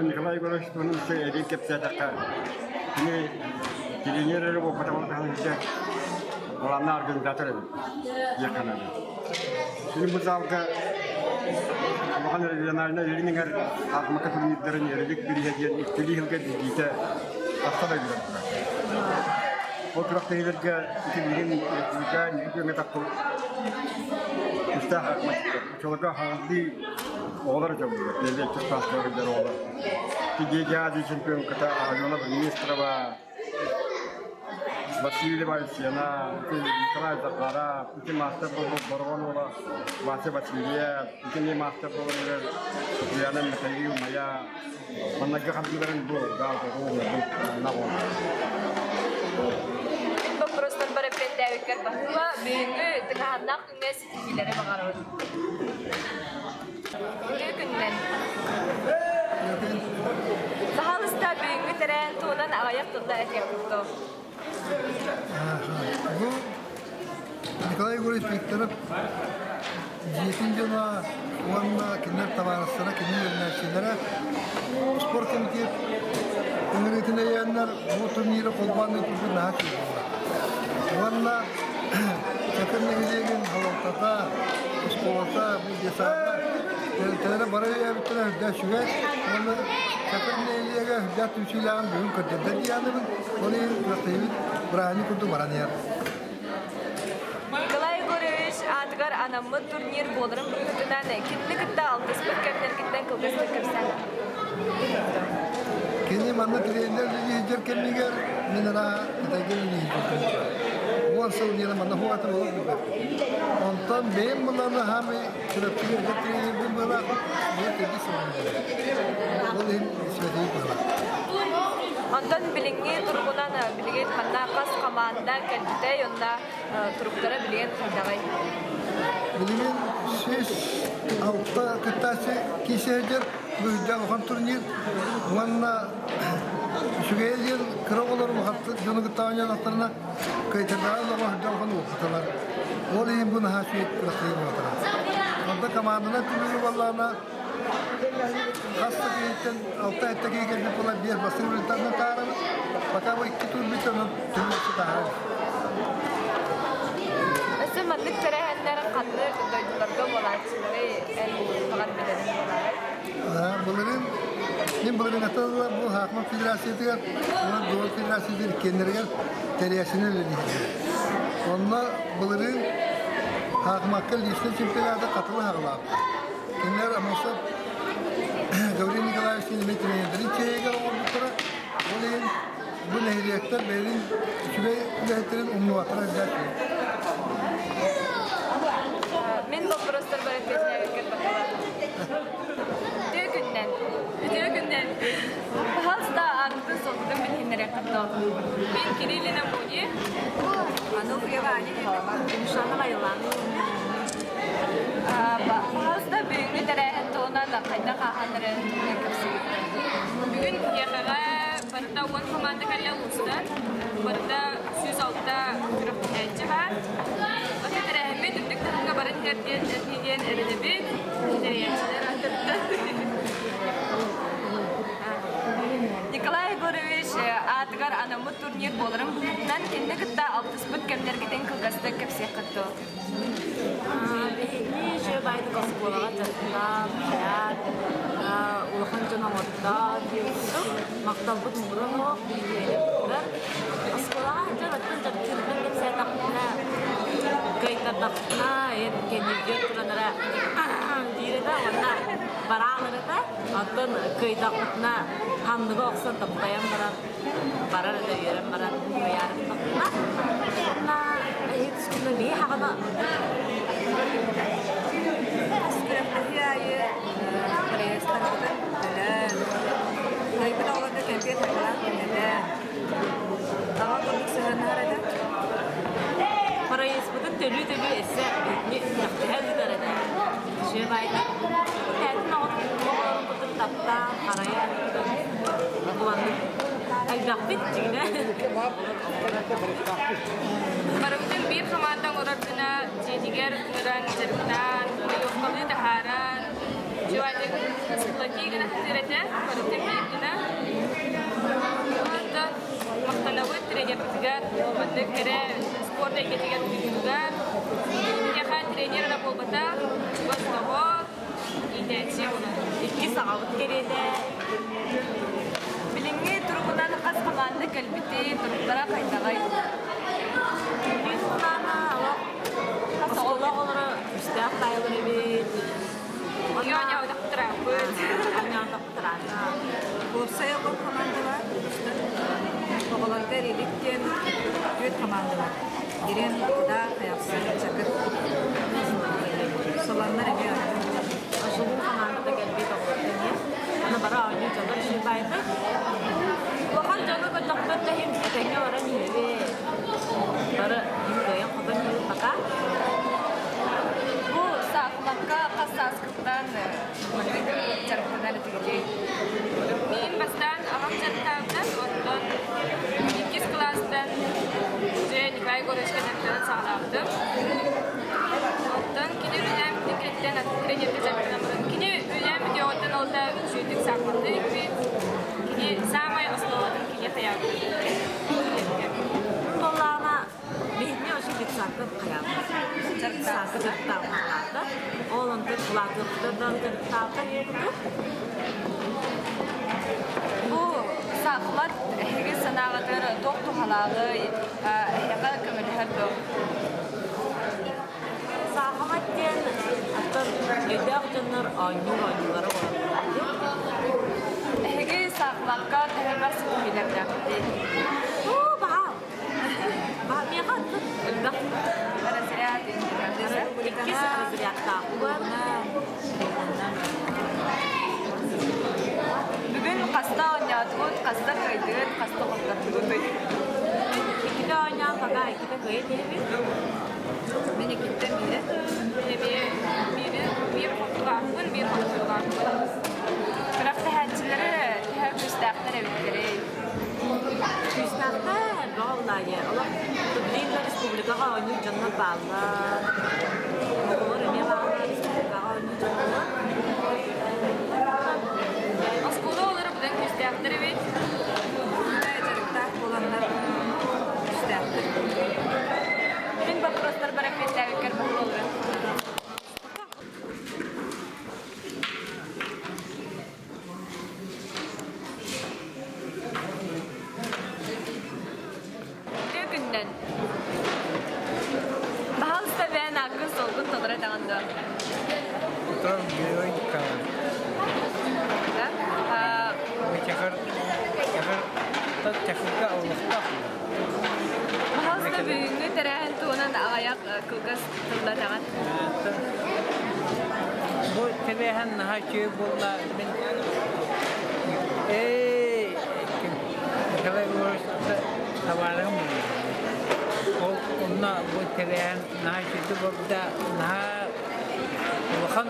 Николай Егорович туһунан эбии кэпсээтэххэ, кини тренер эрэ буолбатаҕын таһынан главный организатор эбит диэххэ наада. Кини бу залга улахан региональнай илин-эҥэр хаахымака турнирдарын Эрилик бирииһэ диэн иккилии сылга билиитэ тахса да билэр турар. Ол күрэхтэһиилэргэ ити билигин республика инники күөҥҥэ тахсыбыт күүстээх хаахымаччыттар Оччолорго хаҥардыы оҕолор дьоллулар, биэлиэччик саастаах сылдьар оҕолор. Ити Азия чемпионката Алена Бурмистрова, Васильева Айсена, Николай Захаров, ити маастар буолбут Бороҕон уола Вася Васильев, ити эмиэ маастар буолан эрэр Ульяна Михаил Майа, Маннайгы хардыыларын бу Мин боппуруостарбар эппиэттээбиккэр баһыыба, бүгүҥҥү тыҥааһыннаах күҥҥэ ситиһиилэри баҕарабын. Үтүө күнүнэн. Баһаалыста бүгүҥҥү тэрээһин туһунан аҕыйах тылла этиэхпит дуо? Бу Николай Егорович Викторов дьиэтин дьоно уонна кинилэр табаарыстара, кини үөрэнээччилэрэ спорт комитет ыҥырыытын өйөөннөр бу турниры холбоон ыыппыппыт наһаа үчүгэй буолла. Уонна Чакыр нэһилиэгин салалтата, оскуолата, бу детсадка тэрилтэлэрэ бары өйөөбүттэрэ үрдээх үчүгэй. Уонна Чакыр нэһилиэгэ үрдээх түмсүүлээҕин бүгүн көрдөрдө дии саныыбын. Ол иһин күрэхтэһиибит бырааһынньык курдук баран иһэр. Николай Егорович аатыгар анаммыт турнир буоларын быһыытынан кинини кытта алтыспыт кэмнэргиттэн кылгастык кэпсээн. Кини манна тренер үлэлиир кэмигэр мин ара Кытайга үлэлиир 10 сыл диэн манна хуатым олох билбэппин. Онтон бэйэм булларна хаамай Чурапчыга эргэ тренербин буолаах, бу төрдүс сылым Ол иһин световик буолар. Онтон билиҥҥи туругунан билигин манна хас хамаанда кэлбитэй онно туруктара билигин хайдаҕый? Билигин 106 кыттааччы киирсэ сылдьар бу үрдээх улахан турнир уонна үчүгэйэ диэн кыра оҕолор улахаттык дьону кытта оонньоотохторуна кыайтардаҕа оҕо үрдээх улахан уопуталар. Ол иһин бу наһаа үчүгэй күрэхтэһии буолтара. Онто команданан түмүгү буоллаҕына Хас да киһиттэн алта-сэттэ киһи кэлбит буолан биэс бастыҥ результатынан таһаарабыт. Пока бу икки тур бүттэ, онон түмүкчү таһаарабыт. Өссө маннык тэрээһиннэр ханнык дойдуларга буолааччылары эн баҕар билэрин буолаарай? Былырыын мин былырыыҥҥыттан ыла бу Хаахман Федерациятыгар уонна Дуол Федерациятыгар иккиэннэригэр тэрийээччини үлэлииллэр. Онно былырыын Хаахмакка личный чемпионаты хатылы хаҕылаабыт. Кинилэр Аммосов Гаврил Николаевич эмиэ тренердэрин чэйигэр оҥорбуттара. Ол иһин бу нэһилиэктэр бэйэлэрин үчүгэй үлэһиттэрин умнубаттара элбэх. Мин боппуруостарбар эппиэтинээбиккэр баҕалаах. Үтүө күннэн. Үтүө күннэн. Пожалуйста, аатытын суолтатын билиһиннэриэххит дуо? Мин Кириллина Муни. Ануфриева Аня Мишана Айлан. Пожалуйста, бүгүҥҥү тэрээһин туһунан хайдах ааһан эрэрин туһунан кэпсиигит. Бүгүн киэхэҕэ барыта 10 команда кэллэ улуустан. Барыта 106 күрэхтэһээччи баар. Оттон тэрээһиммит үрдүк таһымҥа баран иһэр диэн диэн эрэнэбит. Тэрийээччилэр ааттарыттан. Николай Егорович аатыгар анаммыт турнир буоларын быһыытынан кинини кытта алтыспыт кэмнэргитин кылгастык кэпсиэххит дуо? Биһиги баайдык оскуолаҕа дьарыктаан, хайаан, улахан дьон оҥордо диэн курдук махталбыт муҥура суох биһиги Оскуолаҕа сылдьан оттон дьарыктыырбын кэпсээтэхпинэ, кыайтардахпына, эн кэннигэр туран эрэ диир этэ уонна бараалар этэ. Оттон кыайдахпытына ханныга охсон таптайан баран барар этэ үөрэн баран кыайаарыттахпына. Уонна эһиги тускунна биһи хаҕана Күрэхтэһии аайы проездтарбытын төлөөн, кыайбыт оҕолорго кэмпиэт хайҕалаах түҥэтэн, аҕа курдук сыһыаннаһар этэ. Проездпытын төлүү-төлүү өссө күрэхтэһэ ыытар этэ. Үчүгэй баайда. Тээтин оҕолорун курдук таптаан, харайан, буланнык элбэхпит дьиҥинэ. Барыбытын биир хамаанда оҥорор гына дьиэтигэр ыҥыран, дьарыктаан, боевкалыы таһааран, чувачик сплоти гына сатыыр этэ, барытын биир гына. Онтон махтанабыт тренербытыгар, маннык кэрэ спорт эйгэтигэр уһуйбутугар. Киниэхэ тренер эрэ буолбатах, чугас доҕор, иитээччи буолар. Иккис аҕабыт кэриэтэ. Билиҥҥи туругунан хас хамаанда кэлбитий, туруктара хайдаҕый? Билигин кунаана олох оскуола оҕолоро күүстээх таайылар эбит. Уопсай оҕо хамаандалар оҕолорго Релик диэн түөрт хамаандалар. Ирен, Куда, Хайахсын, Чакыр. Солоннор эмиэ Оживу хамаандата кэлбит оҕолор эмиэ. Аны бары оонньуу дьоннор үчүгэй баайда. Улахан дьону көрдөхпөр да иһин этэҥҥэ баран иһэбит. Бары кыайан-хотон иһэбит пока. Бу саахымакка хас сааскыттан маннык дьарыктанар этигитий? Мин бастаан аҕам дьарыктаабытын, оттон иккис кылаастан дьэ Николай Егоровичка дьарыктанан саҕалаабытым. Оттон кини үлэлээн кэнниттэн атын тренергэ дьарыктанан баран, кини үлэлээн бүтүөҕүттэн ол да үчүгэйдик саахыматтыы иликпит. Кини саамай основатын кини хайаабыт. Буоллаҕына Биһиги вообще детсадка хайаабыт. Детсадка дьарыктаабыт. Ол онтон улаатыахтар да дьарыктаабыта диэбитэ. Бу саахымат эһиги санааҕытыгар туох туһалааҕый, эһиэхэ көмөлөһөр дуо? Саахымат диэн оттон өйдөөх дьоннор оонньуур оонньуулара буолаллар дии. Эһиги саахымакка төһө ситиһиилэрдээххитий? Оо, баҕа Миэхэ оннук элбэх разряд иккис разрядтаахпын. Бүгүн хаста оонньоотугут, хаста кыайдыгыт, хаста хоттордугутуй? Иккитэ оонньоон пока иккитэ кыайа тиһэбит. Мин иккиттэн биирэ. Эмиэ биири биир хотуулаахпын, биир хотуулаахпын. Күрэхтэһээччилэри төһө күүстээхтэр эбиттэрий? Күүстээхтэр бөҕө булаайа. Олох билигин да республикаҕа оонньуур дьоннор бааллар. Оҕолор эмиэ бааллар республикаҕа оонньуур дьоннор. Оскуола оҕолоро быдан күүстээхтэр эбит. Дьарыктаах буоланнар күүстээхтэр. Мин боппуруостарбар эппиэттээбиккэр баһылаллар. Үтүө күнүнэн! Баһаалыста бэйэн ааккын-суолгун толоро этэҕин дуо? Утром герой Николай. Да? Чахыр, чахыр, чахырга олохтоох. Баһаалыста бүгүҥҥү тэрээһин туһунан аҕыйах кылгас тылла этэҕин. Бу тэрээһин наһаа үчүгэй буолла. Мин ээ Николай Егорович табаарыһым Ол онно бу тэрээһин наһаа үчүгэй буолбута, наһаа улахан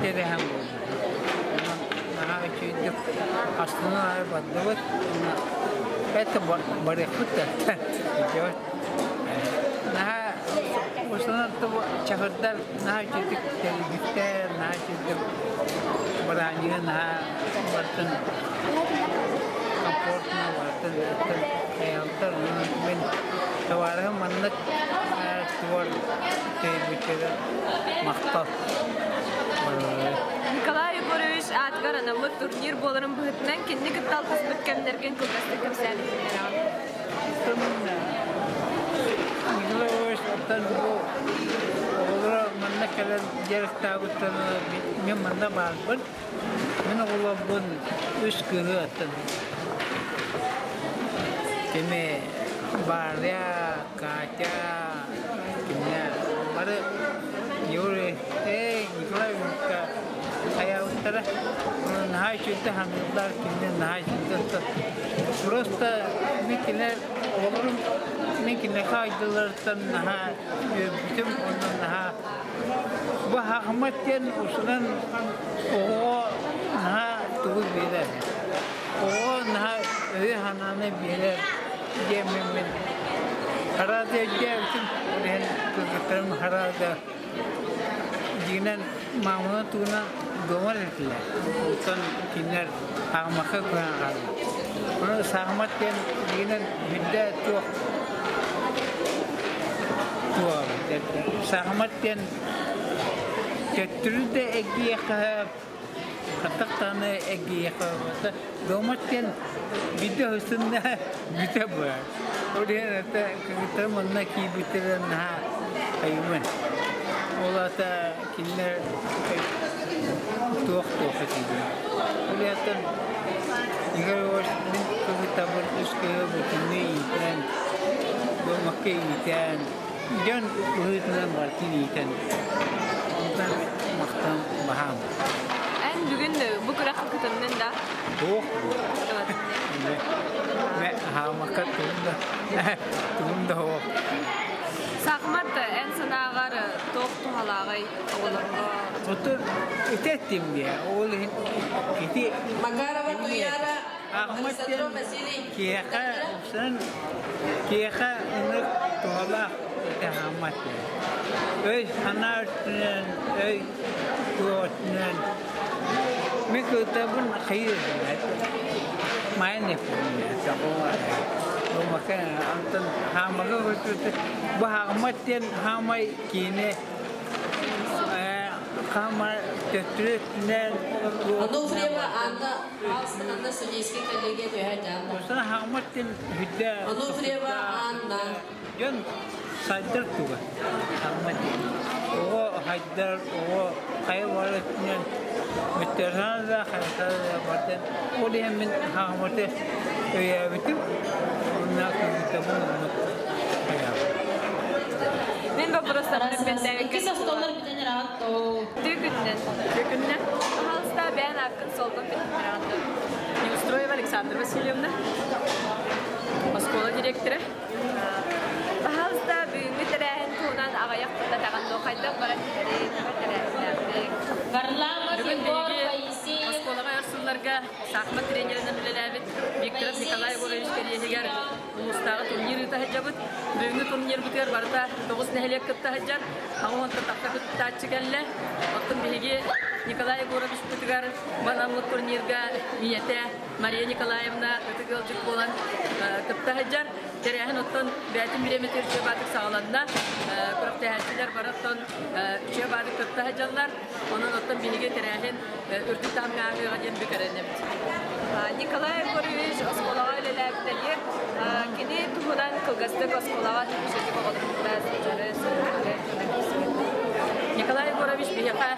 тэрээһин буолбута. Онон наһаа үчүгэйдик астынан аҕай бардыбыт. Это барыахпыт да. Наһаа Осонон чахырдар наһаа үчүгдүк тэрийбиттэр, наһаа үчүгдүк бырааһынньыгы наһаа барытын комфортно барытын хайаалтар. Онон мин табаарыһым маннык тэрийбиттэрэ махтал. Николай Егорович аатыгар анаммыт турнир буоларын быһыытынан кинини кытта алтыспыт кэмнэргин кылгастык кэпсээн иһитиннэрэҕин. Николай Егорович оттон бу оҕолоро манна кэлэн дьарыктаабыттан мин манна баарбын. Мин оҕолорбун үс кыыһы аттан кими Варя, Катя, кимнэ бары Юрий, эй, Николай хайаабыттара наһаа үчүгэй саныыллар, кинини наһаа үчүгэй Просто мин кинилэр оҕолорум мин кинилэргэ айдыларыттан наһаа үөрбүтүм уонна наһаа Бу Ахмат диэн устунан оҕоҕо наһаа тугу биэрэр. Оҕоҕо наһаа өйү-санааны биэрэр диэммин мин араас өйдөөбүтүм. Ол иһин кыргыттарым араас дьиҥинэн мааманан тугунан дуомар этилэр. Оттон кинилэр Ахмакка көһөн хааллылар. Ону Саахымат диэн дьиҥинэн үрдэ туох Саахымат диэн төттөрү да эргийиэххэ сөп, хаттах даҕаны эргийиэххэ сөп. Дуомат диэн биирдэ сыстынна бүтэ буолар. Ол иһин это кыргыттар манна киирбиттэрэ наһаа хайымын. Ол аата кинилэр туох-туох этиибин. Ол иһин Игорь Иванович мин кыргыттарбын үс кыыһы бүтүннүү иитэн, дуомакка иитэн, дьон быһыытынан барытын иитэн, онтон махтан баһаам. Эн бүгүн бу күрэххэ кытыннын да? Туох бу? Мэ хаамакка тугум да тугум да суох. Саахымат эн санааҕар туох туһалааҕый оҕолорго? Оту ити эттим диэ. Ол иһин ити Макарова Туяра, Ахмат Александров Василий. киһиэхэ уксан киһиэхэ ынырык туһалаах ити Ахмат диэн. Өй санаа өттүнэн, өй туох өттүнэн мин кытабын хайыр Майан Антон хаамага бу хаамат диэн хаамай киини хаама төттөрү өттүнэн Ануфриева Анна Алстановна судейская коллегия түһэ Анна. Хаамат диэн хүдэ Ануфриева Анна. Дьон сайдар туга хаамат диэн. Оҕо хайдар, оҕо хайа баар өттүнэн бүттэриһэн да хайата да бардан ол иһин мин хааматы өйөөбүтүм уонна кыргыттарбын оннук хайаабытым. Мин вопростарым бэнтээбиккэ Иккис остоллор бүтэн ыраат Түгүннэн. Түгүннэн. Пожалуйста, бэйэн ааккын суолгун билиһиннэрэҕин дуо? Неустроева Александра Васильевна, оскуола директора. Пожалуйста, бүгүҥҥү тэрээһин туһунан аҕыйах тылла этэҕин дуо? Хайдах баран иһэрий, төһө тэрээһиннээхтик? Варламов Бүгүн Егор биһиги Моисеев оскуолаҕа өр сылларга саахымат тренеринэн үлэлээбит Викторов Николай Егорович кэриэһигэр улуустааҕы турнир ыыта сылдьабыт. Бүгүҥҥү турнирбытыгар барыта 9 нэһилиэк кытта сылдьар, 80 тахса кыттааччы кэллэ. Оттон биһиги Николай Егоровичпытыгар анаммыт турнирга ийэтэ Мария Николаевна ытык ыалдьыт буолан кытта сылдьар. Тэрээһин оттон бэйэтин бириэмэтигэр үчүгэй баатык саҕаланна. Күрэхтэһээччилэр бары оттон үчүгэй баатык кытта сылдьаллар. Онон оттон биһиги тэрээһин үрдүк таһымҥа ааһыаҕа диэн бүк эрэнэбит. Николай Егорович оскуолаҕа үлэлээбитэ Кини туһунан кылгастык оскуолаҕа үчүгэйдик оҕолору кытта сылдьары, сылдьары Николай Егорович биһиэхэ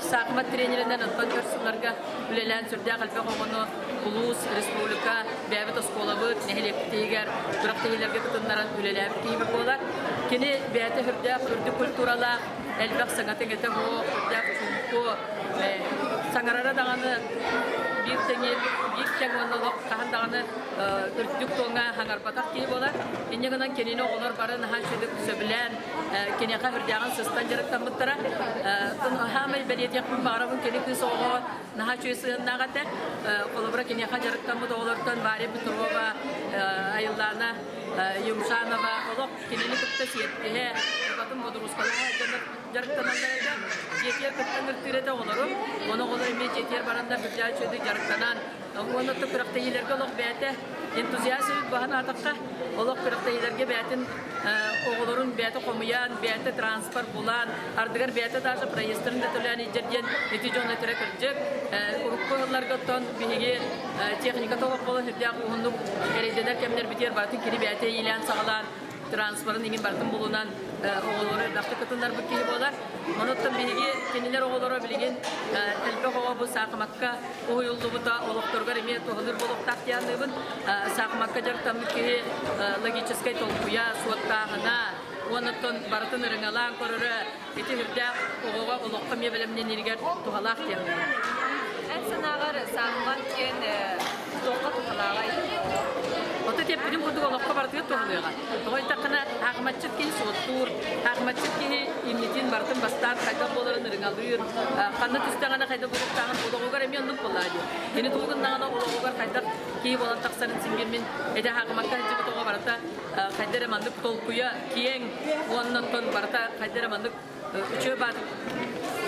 саахымат тренеринэн оттон өр сылларга үлэлээн сүрдээх элбэх оҕону улуус, республика, бэйэбит оскуолабыт, нэһилиэкпитигэр күрэхтэһиилэргэ кытыннаран үлэлээбит киһибит буолар. Кини бэйэтэ сүрдээх үрдүк культуралаах, элбэх саҥата-иҥэтэ суох, сүрдээх чуҥку, саҥарара даҕаны биир тэҥи, биир тэҥ уонна олох хаһан даҕаны үрдүк туоҥҥа хаҥарбатах киһи буолар. Инньэ гынан кинини оҕолор бары наһаа үчүгэйдик сөбүлээн, киниэхэ үрдээҕин сыстан дьарыктаммыттара. Хаамай бэлиэтиэхпин баҕарабын кини кыыс оҕоҕо наһаа үчүгэй сыһыаннаах этэ. Холобура киниэхэ дьарыктаммыт оҕолортон Варя Петрова, Айыллаана Юмшанова олох кинини кытта сиэттиһэ, букатын бодуруускалаһа дьарыктаналлар этэ. Дьиэтигэр кытта ыҥыртыыр этэ оҕолору. Ону оҕолор эмиэ дьиэтигэр бараннар бырдьаа үчүгэйдик дьарыктанан, уонна күрэхтэһиилэргэ олох бэйэтэ энтузиаст эбит баһан аатахха. Олох күрэхтэһиилэргэ бэйэтин оҕолорун бэйэтэ хомуйан, бэйэтэ транспорт булан, ардыгар бэйэтэ даже проездтарын да төлөөн илдьэр диэн ити дьон этэрэ кырдьык. Урукку сылларга оттон биһиги техника толох буолан сүрдээх уһуннук эрэйдэнэр кэмнэрбитигэр барытын кини бэйэтэ иилээн-саҕалаан транспорын иҥин барытын булунан оҕолору элбэхтик кытыннарбыт киһи буолар. Онуттан биһиги кинилэр оҕолоро билигин элбэх оҕо бу саахымакка уһуйуллубута олохторугар эмиэ туһалыыр буолуохтаах диэн аныыбын. Саахымакка дьарыктаммыт киһи логическай толкуйа, суоттааһына уонна оттон барытын ырыҥалаан көрөрө ити үрдээх оҕоҕо олоххо эмиэ бэлэмнэнэригэр туһалаах диэн. Эн санааҕар саахымат диэн туохха туһалааҕай? Ото тиэппитин курдук олоххо барытыгар туһалыаҕа. Тоҕо диэтэххинэ, хаахыматчыт киһи суоттуур, хаахыматчыт киһи иннитин барытын бастаан хайдах буоларын ырыҥалыыр, ханна түстэҕинэ хайдах буолуохтааҕын олоҕугар эмиэ оннук буоллаҕа дии. Кини тугу гыннаҕына олоҕугар хайдах киһи буолан тахсарын син биир мин этэ хаахымакка сылдьыбыт оҕо барыта хайда эрэ маннык толкуйа киэҥ уонна оттон барыта хайда эрэ маннык үчүгэй баар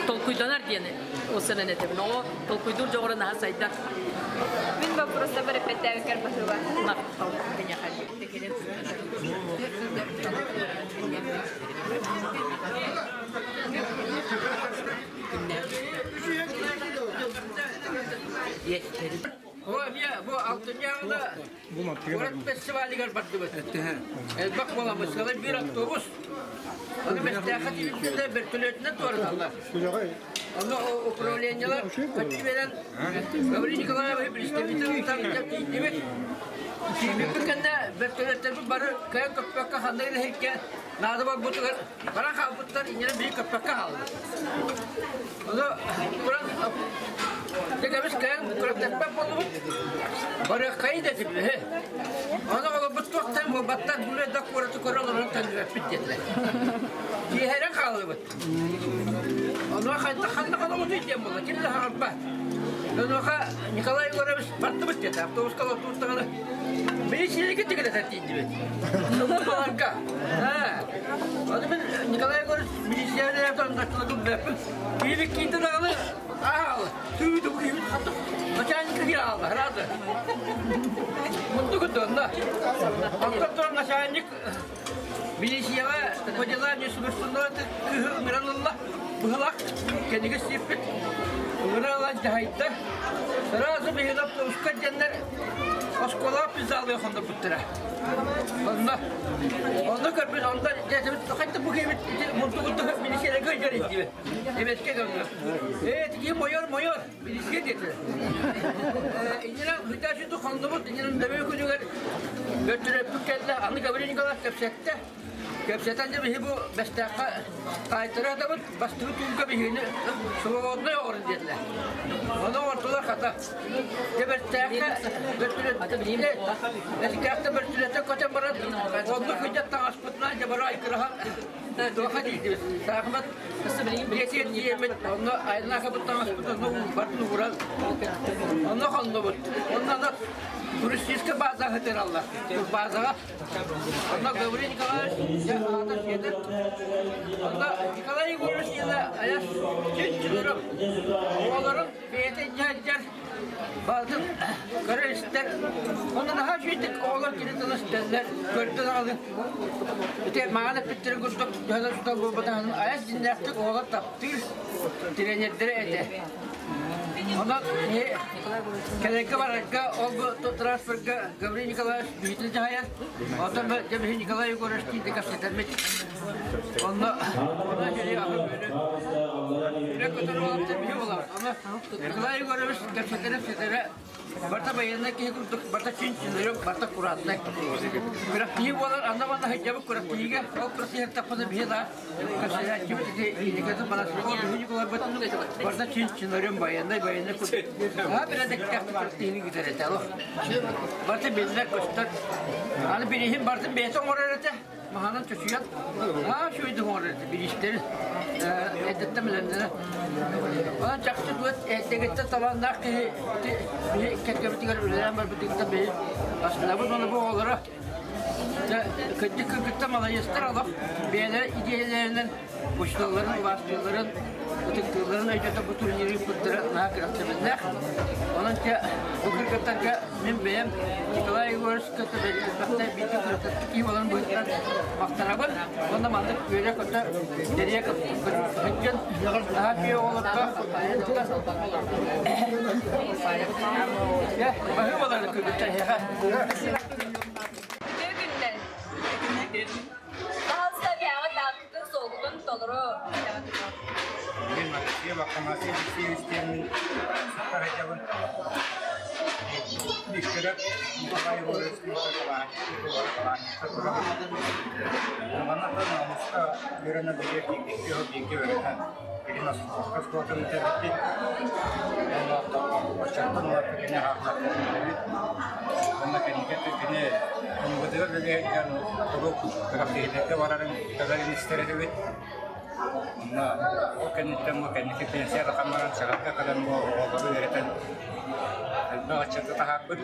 толкуйданар диэн ылсанан этэбин. Оҕо толкуйдуур дьоҕура наһаа сайдар. Мин боппуруостарбар эппиэттээбиккэр баһыыба. Бу алтынньы Куорат фестивалыгар бардыбыт. Элбэх буоламмыт, сыалай биир автобус. Ону Бэстээххэ тиийбитинэ бөртөлүөтүнэн туораталлар. Онно управлениелар көччү биэрэн Гаврил Николаевич представитель ыытан тиийдибит. Тиийбиппит кэннэ бөртөлүөттэрбит бары кыайан көппөккө ханна илэһиккэ наада буолбутугар баран хаалбыттар, инньэ биир көппөккө хааллыбыт. Ону туран дьэгэбис кэлэн күрэхтэспэт буоллубут. Барыаххайы да этибит. Ону олорбут туохтан буолбаттар бу да куораты көрө олорон төннүбэппит диэтилэр. Киэһэрэн хааллыбыт. Онуоха хайдах ханна холобутуй диэн буолла, ким да хаалбат. Онуоха Николай Егорович бардыбыт диэтэ, автобуска олордубут Милицияларга тигилэтэр тиийдибит. Баларга. Аны мин Николай Егорович милицияларга аңгастылыгым бэппин. Киирик киинтэ даҕаны аал, түүтү киирбит хатык начальник киир аалла, сразу. Мунду кытынна. Онтон туран начальник милицияҕа по делам несовершенного кыыһы ыҥыран ылла. Быһылах кэннигэ сиэппит. Ыҥыран ылан дьаһайда. Сразу биһиги автобуска диэннэр оскуолаҕа пиззалыы хоннорбуттара. Онно онно көрбүт, онно дьэтэбит хайта бу киһибит мунтугутту милицияларга ыйдар диибит. Эбэскэ гымна. Ээ, тиги мойор, мойор, милиция диэтилэр. Иннинэ хытааччы хоннубут, иннинэ дөбө күнүгэр бөртүрөппүт кэллэ, аны Гаврил Николаевич кэпсэттэ. Кэпсэтэн дьэ биһи бу Бэстээххэ таайтара сатабыт, бастакы туурга биһигини свободнай оҕорун диэтилэр. Ону оҥордулар хата. Дьэ Бэстээххэ бөртүлэттэ, Бэстээхтэ бөртүлэттэ көтөн баран, оннук сылдьан таҥаспытынан дьэ бары айгыраһан туохха тиийдибит. Саахымат биэтиэр тиийэммит, онно айаннаахабыт таҥаспыт онно барын ууран, онно хоннубут. Онно аны туристическай базаҕа сытыраллар. Базаҕа Онно Гаврил Николаевич дьэ аата сиэтэр. Онно Николай Егорович диэнэ айас чүччүлөрүм, оҕолорун бэйэтэ дьаһайдар, балтын көрөр-истэр. Онно наһаа үчүгэйдик оҕолор кини тылы истэллэр, көрдө даҕаны. Ити маҕан эппиттэрин курдук төһө да сутал буолбатаҕын айас дьиннээхтик оҕолор таптыыр тренердэрэ этэ. Онон кэлэргэ барарга ол бу транспорга Гаврил Николаевич биһитин дьаһайар. Онтон дьэ Николай Егорович тиийдэ кэпсэтэммит. Онно онно дьэри аһы бөлө үлэ көтөр уолаттар биһи буолабыт. Онно Николай Егорович кэпсэтэрэ сэтэрэ барыта байыаннай киһи курдук барыта чин-чинэрик, барыта аккуратнай. Күрэхтэһии буолар, анна манна сылдьабыт күрэхтэһиигэ, ол күрэхтэһиигэ тахпына биһи да Барда чин-чинарем военный, военный А бирәдәктәх партияны гитер этэ. Барты биллер көстөр. Аны билиһин бартын бэйэтэ оҥорор этэ. Маһанан чочуйан. Аа шуйды оҥорор этэ билистер. Эдеттен билендere. Онон чахчы туот эрдэгиттэн талааннаах киһи биһи кэккэбитигэр үлэлээн барбытыгыта биһи астынабыт оны бу оҕолоро. Кырдьык кыргыттар маладьыастар олох бэйэлэрэ идиэйэлэринэн учууталларын убаастыылларын, ытыктыылларын өйдөтө бу турниры ыыппыттара наһаа кэрэхсэбиллээх. Онон дьэ бу кыргыттарга мин бэйэм Николай Егорович кытта элбэхтэ бииргэ киһи буоларын быһыытынан махтанабын. Уонна маннык үөрэ-көтө тэрийэ сылдьан наһаа үчүгэй оҕолорго баһыы буоларын кыргыттар эһиэхэ. Үтүө күннэр. Пожалуйста, бэйэҕит ааккытын-суолгутун толору Мин Алексей Афанасьевич Алексеевич диэммин сахарайдабын. Викторов Николай Егорович Манна намыска үөрэнэ бигэ бигэ үөрэнэн билин оскуолатын бүтэрбит. Онно оччоттон ыла кини хаахтарбыт. Онно кэнники кини МВД-га үлэлээн куруук күрэхтэһиилэргэ барарын кэлэрин истэр этибит. Онно ол кэнниттэн бу кэнники пенсияда баран саҕалга кэлэн бу оҕолору үөрэтэн элбэх ыччаты таһаарбыт.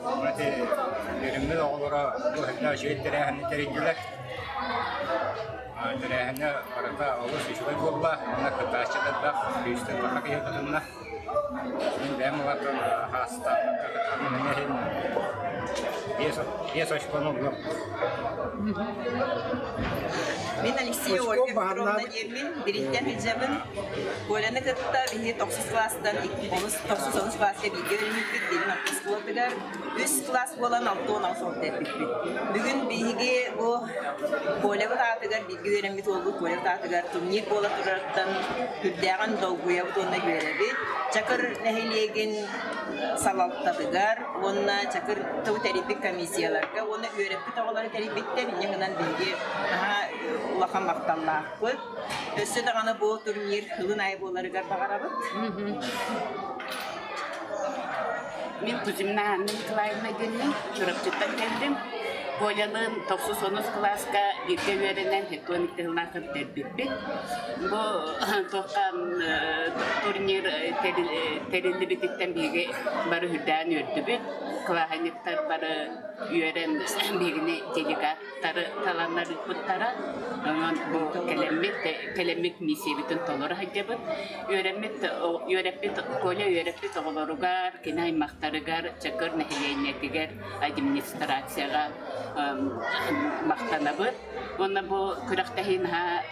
Онно ити үөрэммит оҕолоро бу элбэх үчүгэй тэрээһини тэрийдилэр. Тэрээһинэ барыта олус үчүгэй буолла. Онно кыттааччы да элбэх, сүүстэн тахса киһи кытынна. Мин бэйэм улаатан хаастаабакка кыттаммын эмиэ иһин 5 очкону ыллым. Мин Алексей Ольга Петровна диэммин, Дириҥтэн сылдьабын. Коляны кытта биһиги тохсус кылаастан олус тохсус онус кылааска бииргэ үөрэммиппит, билин алтыс кылаатыгар үс кылаас буолан 68 сыл тэппиппит. Бүгүн биһиги бу Колябыт аатыгар бииргэ үөрэммит уолбут Колябыт аатыгар турнир буола турарыттан сүрдээҕин долгуйабыт уонна үөрэбит. Чакыр нэһилиэгин салалтатыгар уонна Чакыр тыл тэрийбит комиссияларга уонна үөрэппит оҕолору тэрийбиттэр. Инньэ гынан биһиги наһаа улахан махталлаахпыт. Өссө даҕаны бу турнир ылын аайы буоларыгар баҕарабыт. Мин Кузьмина Анна Николаевна диэммин, Чурапчыттан кэллим. Колялыын тохсус онус кылааска бииргэ үөрэнэн хеттуон икки сыллаахха бүтэрбиппит. Бу туохха турнир тэриллибититтэн биһиги бары үрдээн үөрдүбүт. Кылааһынньыктар бары үөрэн биһигини делегаттары таланнар ыыппыттара. Онон бу кэлэммит, кэлэммит миссиябытын толоро сылдьабыт. Үөрэммит, үөрэппит, Коля үөрэппит оҕолоругар, кини аймахтарыгар, Чакыр нэһилиэнньэтигэр, администрацияҕа махтанабыт. Уонна бу күрэхтэһии наһаа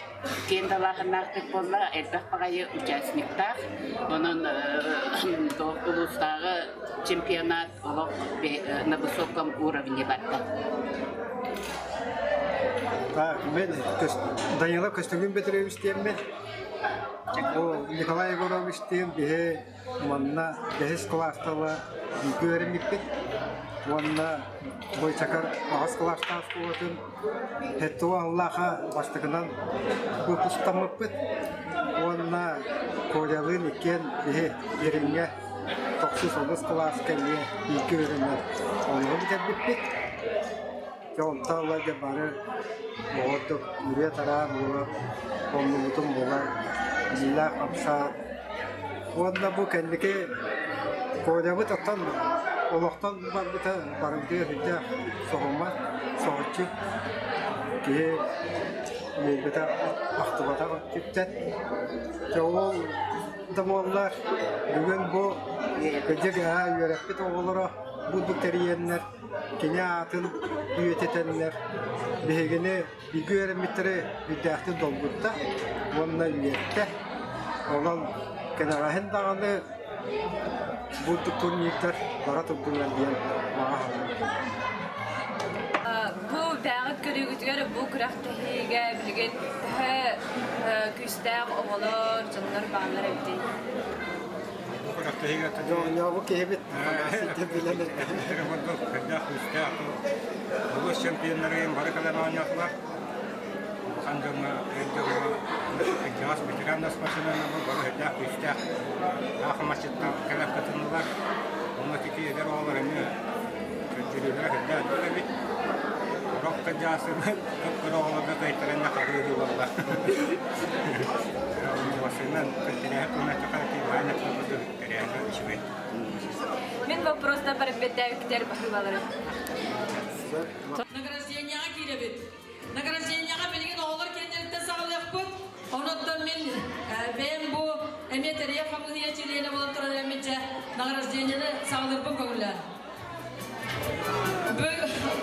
киэҥ далааһыннаахтык буолла, элбэх баҕайы участниктаах. Онон улуустааҕы чемпионат олох на высоком уровне барда. Мен Данила Көстөкүүн Петрович диэммин. Бу Николай Егоровичтыын биһи манна бэһис кылаастала бииргэ үөрэммиппит уонна Бойчакар аҕыс кылаастаах оскуолатын ХТУ Аллааха бастакынан выпусктаммыппыт уонна Колялыын иккиэн биһи Дириҥҥэ тохсус онус кылааска эмиэ бииргэ үөрэнэн онно бүтэрбиппит. Дьэ онтон ыла дьэ бары оҕордук үрүө-тараа буола оннубутун булан, дьиэлээх хамсаан уонна бу кэнники Колябыт оттон олохтон барбыта барымтыа сүрдээх соһуммат, соһуччу киһи үөйбэтэх, ахтыбатах өттүттэн. Дьэ ол да буоллар бүгүн бу кырдьык үөрэппит оҕолоро бурдук тэрийэннэр кини аатын үйэтитэннэр биһигини бииргэ үөрэммиттэри үрдээхтик долгутта уонна үөртэ. Онон кэнэҕэһин даҕаны бурдук турнирдар бара турдуннар диэн баҕа санаабытым. Бу бэйэҕит көрүүгүтүгэр бу күрэхтэһиигэ билигин төһө күүстээх оҕолор, дьоннор бааллар эбитий? Оонньообут киһибит билэн Күүстээх улуус чемпионнарын бары кэлэн оонньоотулар. Улахан дьоҥҥо, эр дьоҥҥо кырдьаҕас ветеран спортсменнарбыт бары үрдээх күүстээх аахымаччыттан кэлэн кытыннылар. Онно ити эдэр оҕолор эмиэ көрдөрүүлэрэ үрдээх элбэх эбит. Сорох кырдьаҕастарбыт кып-кыра оҕолорго кыайтаран да хаһыытыы буолла. Уопсайынан тэрээһин туһунан тэрээһин үчүгэй. Мин вопростар барыппеттээбиттэр баһыыбалары. Награждение. Награждениеҕа билигин оҕолор киэннэриттэн саҕалыахпыт. Онуттан мин бэйэм бу эмиэ тэрийэр хамыыһыйа чилиэнэ буолан туран эрэммитчэ награждениены саҕалыырбын көҥүллээн.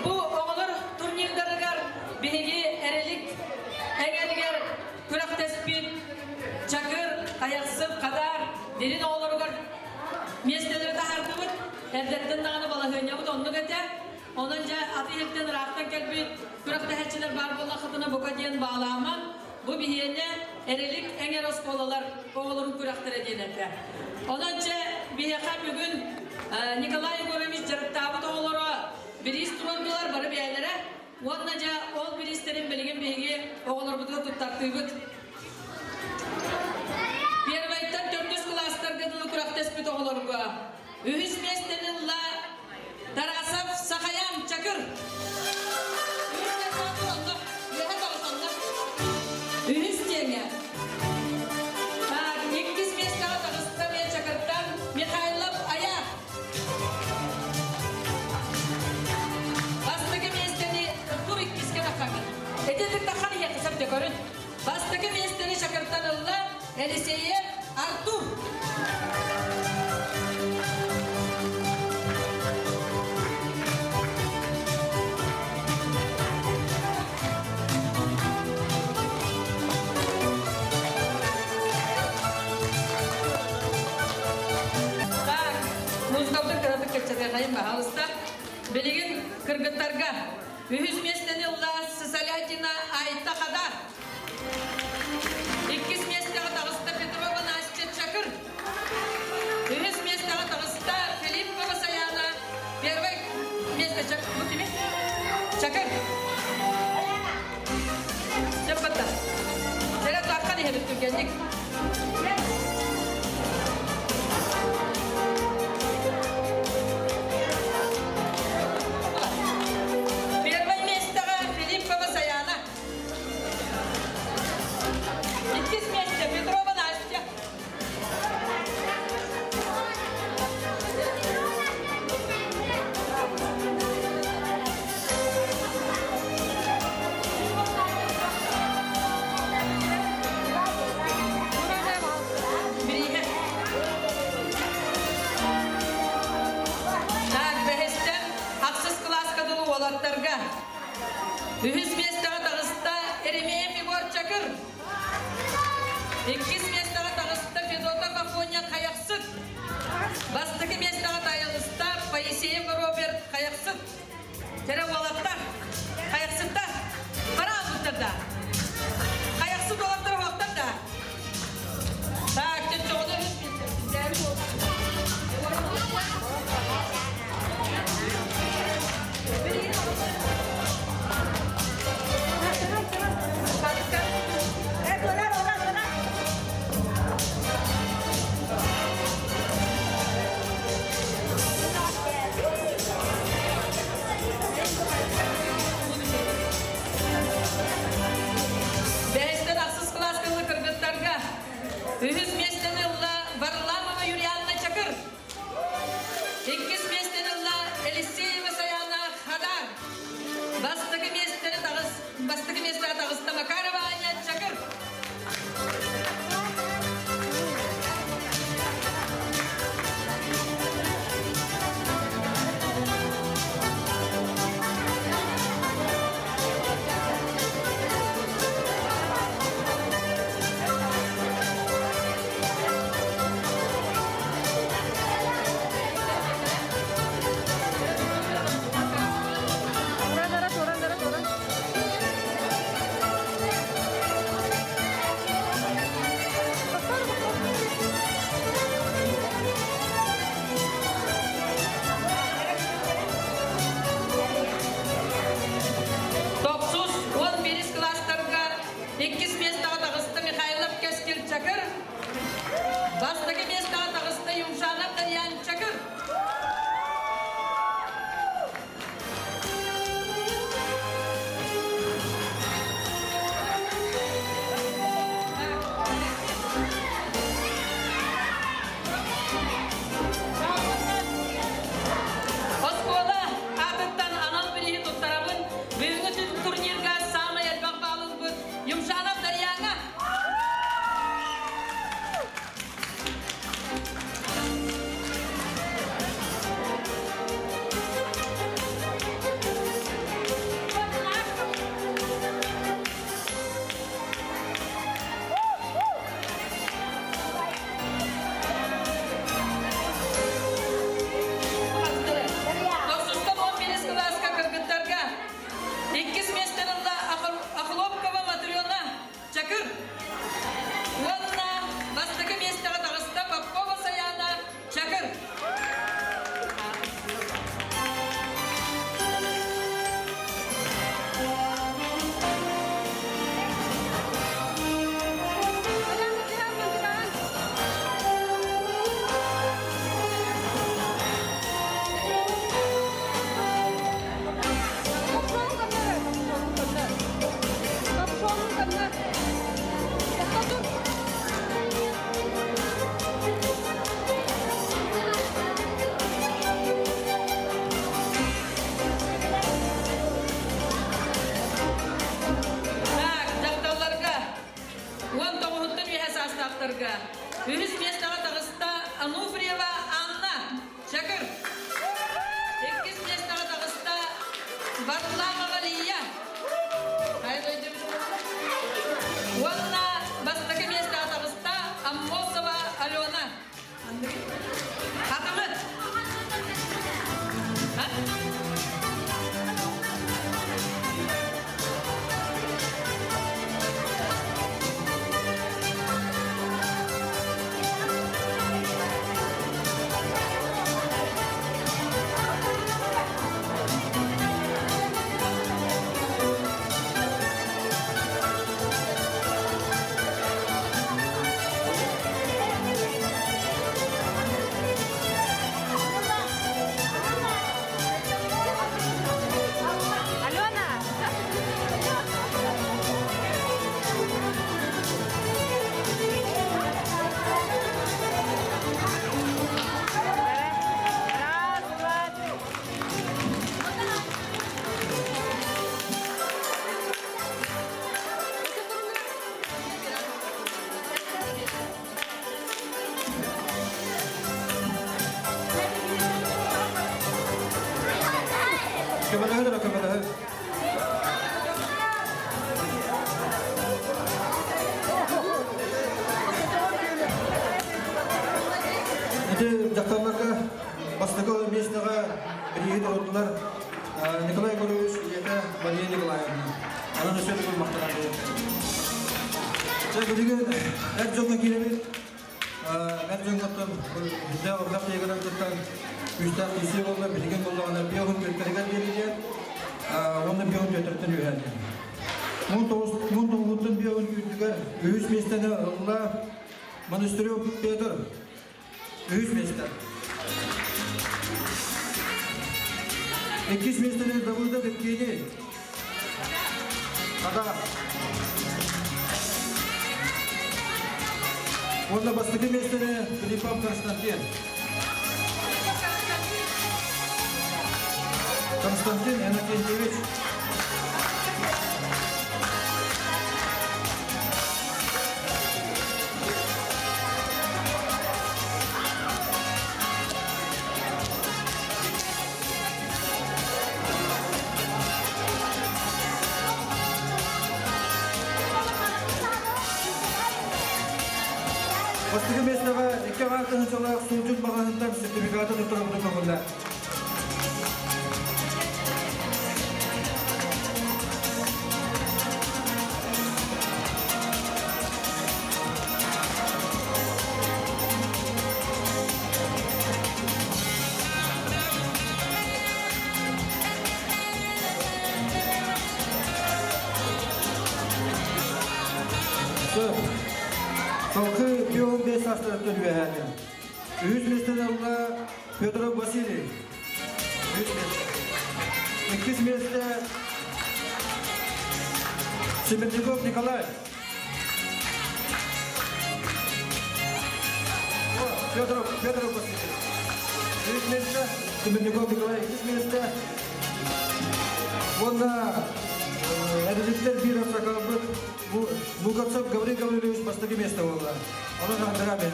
Бу оҕолор турнирдарыгар биһиги Эрэлик эҥэригэр күрэхтэспит Чакыр, Хайахсыт, Хадаар, Дирин оҕолоругар миэстэлэри таһаардыбыт. Эрдэттэн даҕаны балаһыанньабыт оннук этэ. Онон дьэ аты иһиттэн ыраахтан кэлбит күрэхтэһээччилэр баар буоллаххытына бука диэн баалаамаҥ. Бу биһиэнэ Эрэлик эҥэр оскуолалар оҕолорун күрэхтэрэ диэн этэ. Онон дьэ биһиэхэ бүгүн Николай Егорович дьарыктаабыт оҕолоро бириис туруордулар бары бэйэлэрэ. Уонна дьэ ол бириистэрин билигин биһиги оҕолорбутугар туттартыыбыт. Первайтан төрдүс кылаастарга дылы күрэхтэспит оҕолорго үһүс миэстэни ылла Тарасов Сахаян Чакыр. Үһүс диэҥэ. Так, иккис миэстэҕэ таҕыста эмиэ Чакыртан Михайлов Ая. Бастакы миэстэни тур иккискэ таххаҥын. Ити таххан иһиэххэ сөп көрүн. Бастакы миэстэни Чакыртан ылла Елисеев Артур. Так, музыкалдык кыратык кэпсэтиэхэйин баһаалыста. Билигин кыргыттарга үһүс миэстэни ылла Сысолятина Айта Хадар. Иккис миэстэҕэ таҕыста Петрова Настя Чакыр. Үһүс миэстэҕэ таҕыста Филиппова Саяна. Первый место Чакыр. Бу кими? Чакыр. Сөп батта. Сэрэ туаққан иһэбит түргэнник. Первый миэстэҕэ Филиппова Саяна. Иккис миэстэ Петрова Настя. Так, бэһистэн ахсыс кылааска дылы уолаттарга Үһүс миэстэҕэ таҕыста Еремеев Егор Чакыр. Иккис миэстэҕэ таҕыста Федотов Афоня Хайахсыт. Бастакы миэстэҕэ тайылыста Поисеев Роберт Хайахсыт. Кэрэ уолаттар, Хайахсыттар, бара албыттар да. Хайахсыт уолаттар оһохтор да. Так, чөччөҕүнэ үһүс миэстэ. Бэһистэн ахсыс кылааска кыргыттарга үһүс миэстэни ылла Варламова Юлианна Чакыр. Иккис миэстэни ылла Елисеева Саяна Хадар. Бастакы миэстэни таҕыс, бастакы миэстэҕэ таҕыста Макарова Аня Чакыр. Тохсус 11 кылаастарга иккис миэстэҕэ таҕыста Михайлов Кэскил Чакыр. Бастакы миэстэҕэ таҕыста Юмшанов Дарьян Чакыр. Оскуола аатыттан анал бирииһи туттарабын. Бүгүҥҥү турнирга саамай Юмшанов Дарьяна. Тохсуска 11 кылааска кыргыттарга иккис миэстэни ылла Охлопкова Матрена Чакыр уонна бастакы миэстэҕэ таҕыста Попкова Саяна Чакыр. Так, дьахталларга 19-тан үөһэ саастаахтарга үһүс миэстэҕэ таҕыста Ануфриева Анна Чакыр. Иккис миэстэҕэ таҕыста Варламова Лия. Хайа дойдубут Уонна бастакы миэстэҕэ таҕыста Аммосова Алена. Хатылы. Алена! Раз, два, три. Көмөлөһөр эрэ көмөлөһөр. Ити дьахталларга бастакы миэстэҕэ бирииһи тоһуттулар Николай Егорович ийэтэ Мария Николаевна. Анан өссө төгүл махтанар Чэ, билигин эр дьоҥҥо киирэбит. Эр дьоҥҥоттон бизде ордах тиэгинэн кыттан күүстээх киирсии буолла, билигин буоллаҕына биохун түөттэригэр диэри уонна биохун түөттэртэн үөһээннэ. Мун тоҕуһуттан биохун түүтүгэр үһүс миэстэни ылла Монастырев Петр. Үһүс миэстэ. Иккис миэстэни Давыдов Евгений. Хата. Уонна бастакы миэстэни Филиппов Константин. Константин Иннокентьевич. Бастакы миэстэҕэ икки аҕа тыһыынчалаах суутун маҕаһыынтан сертификаты туттарабытын көҥүллээ. Салгыы 55 саастарыттан үөһээтим. Үһүс миэстэни ылла Федоров Василий. Үһүс миэстэ. Иккис миэстэ Семенников Николай. Федоров, Федоров Василий. Үһүс миэстэ Семенников Николай иккис миэстэ. Уонна Эриликтер биир аксакалбыт Луковцев Гаврил Гаврилович бастакы место буолла. Онон ардыра мен.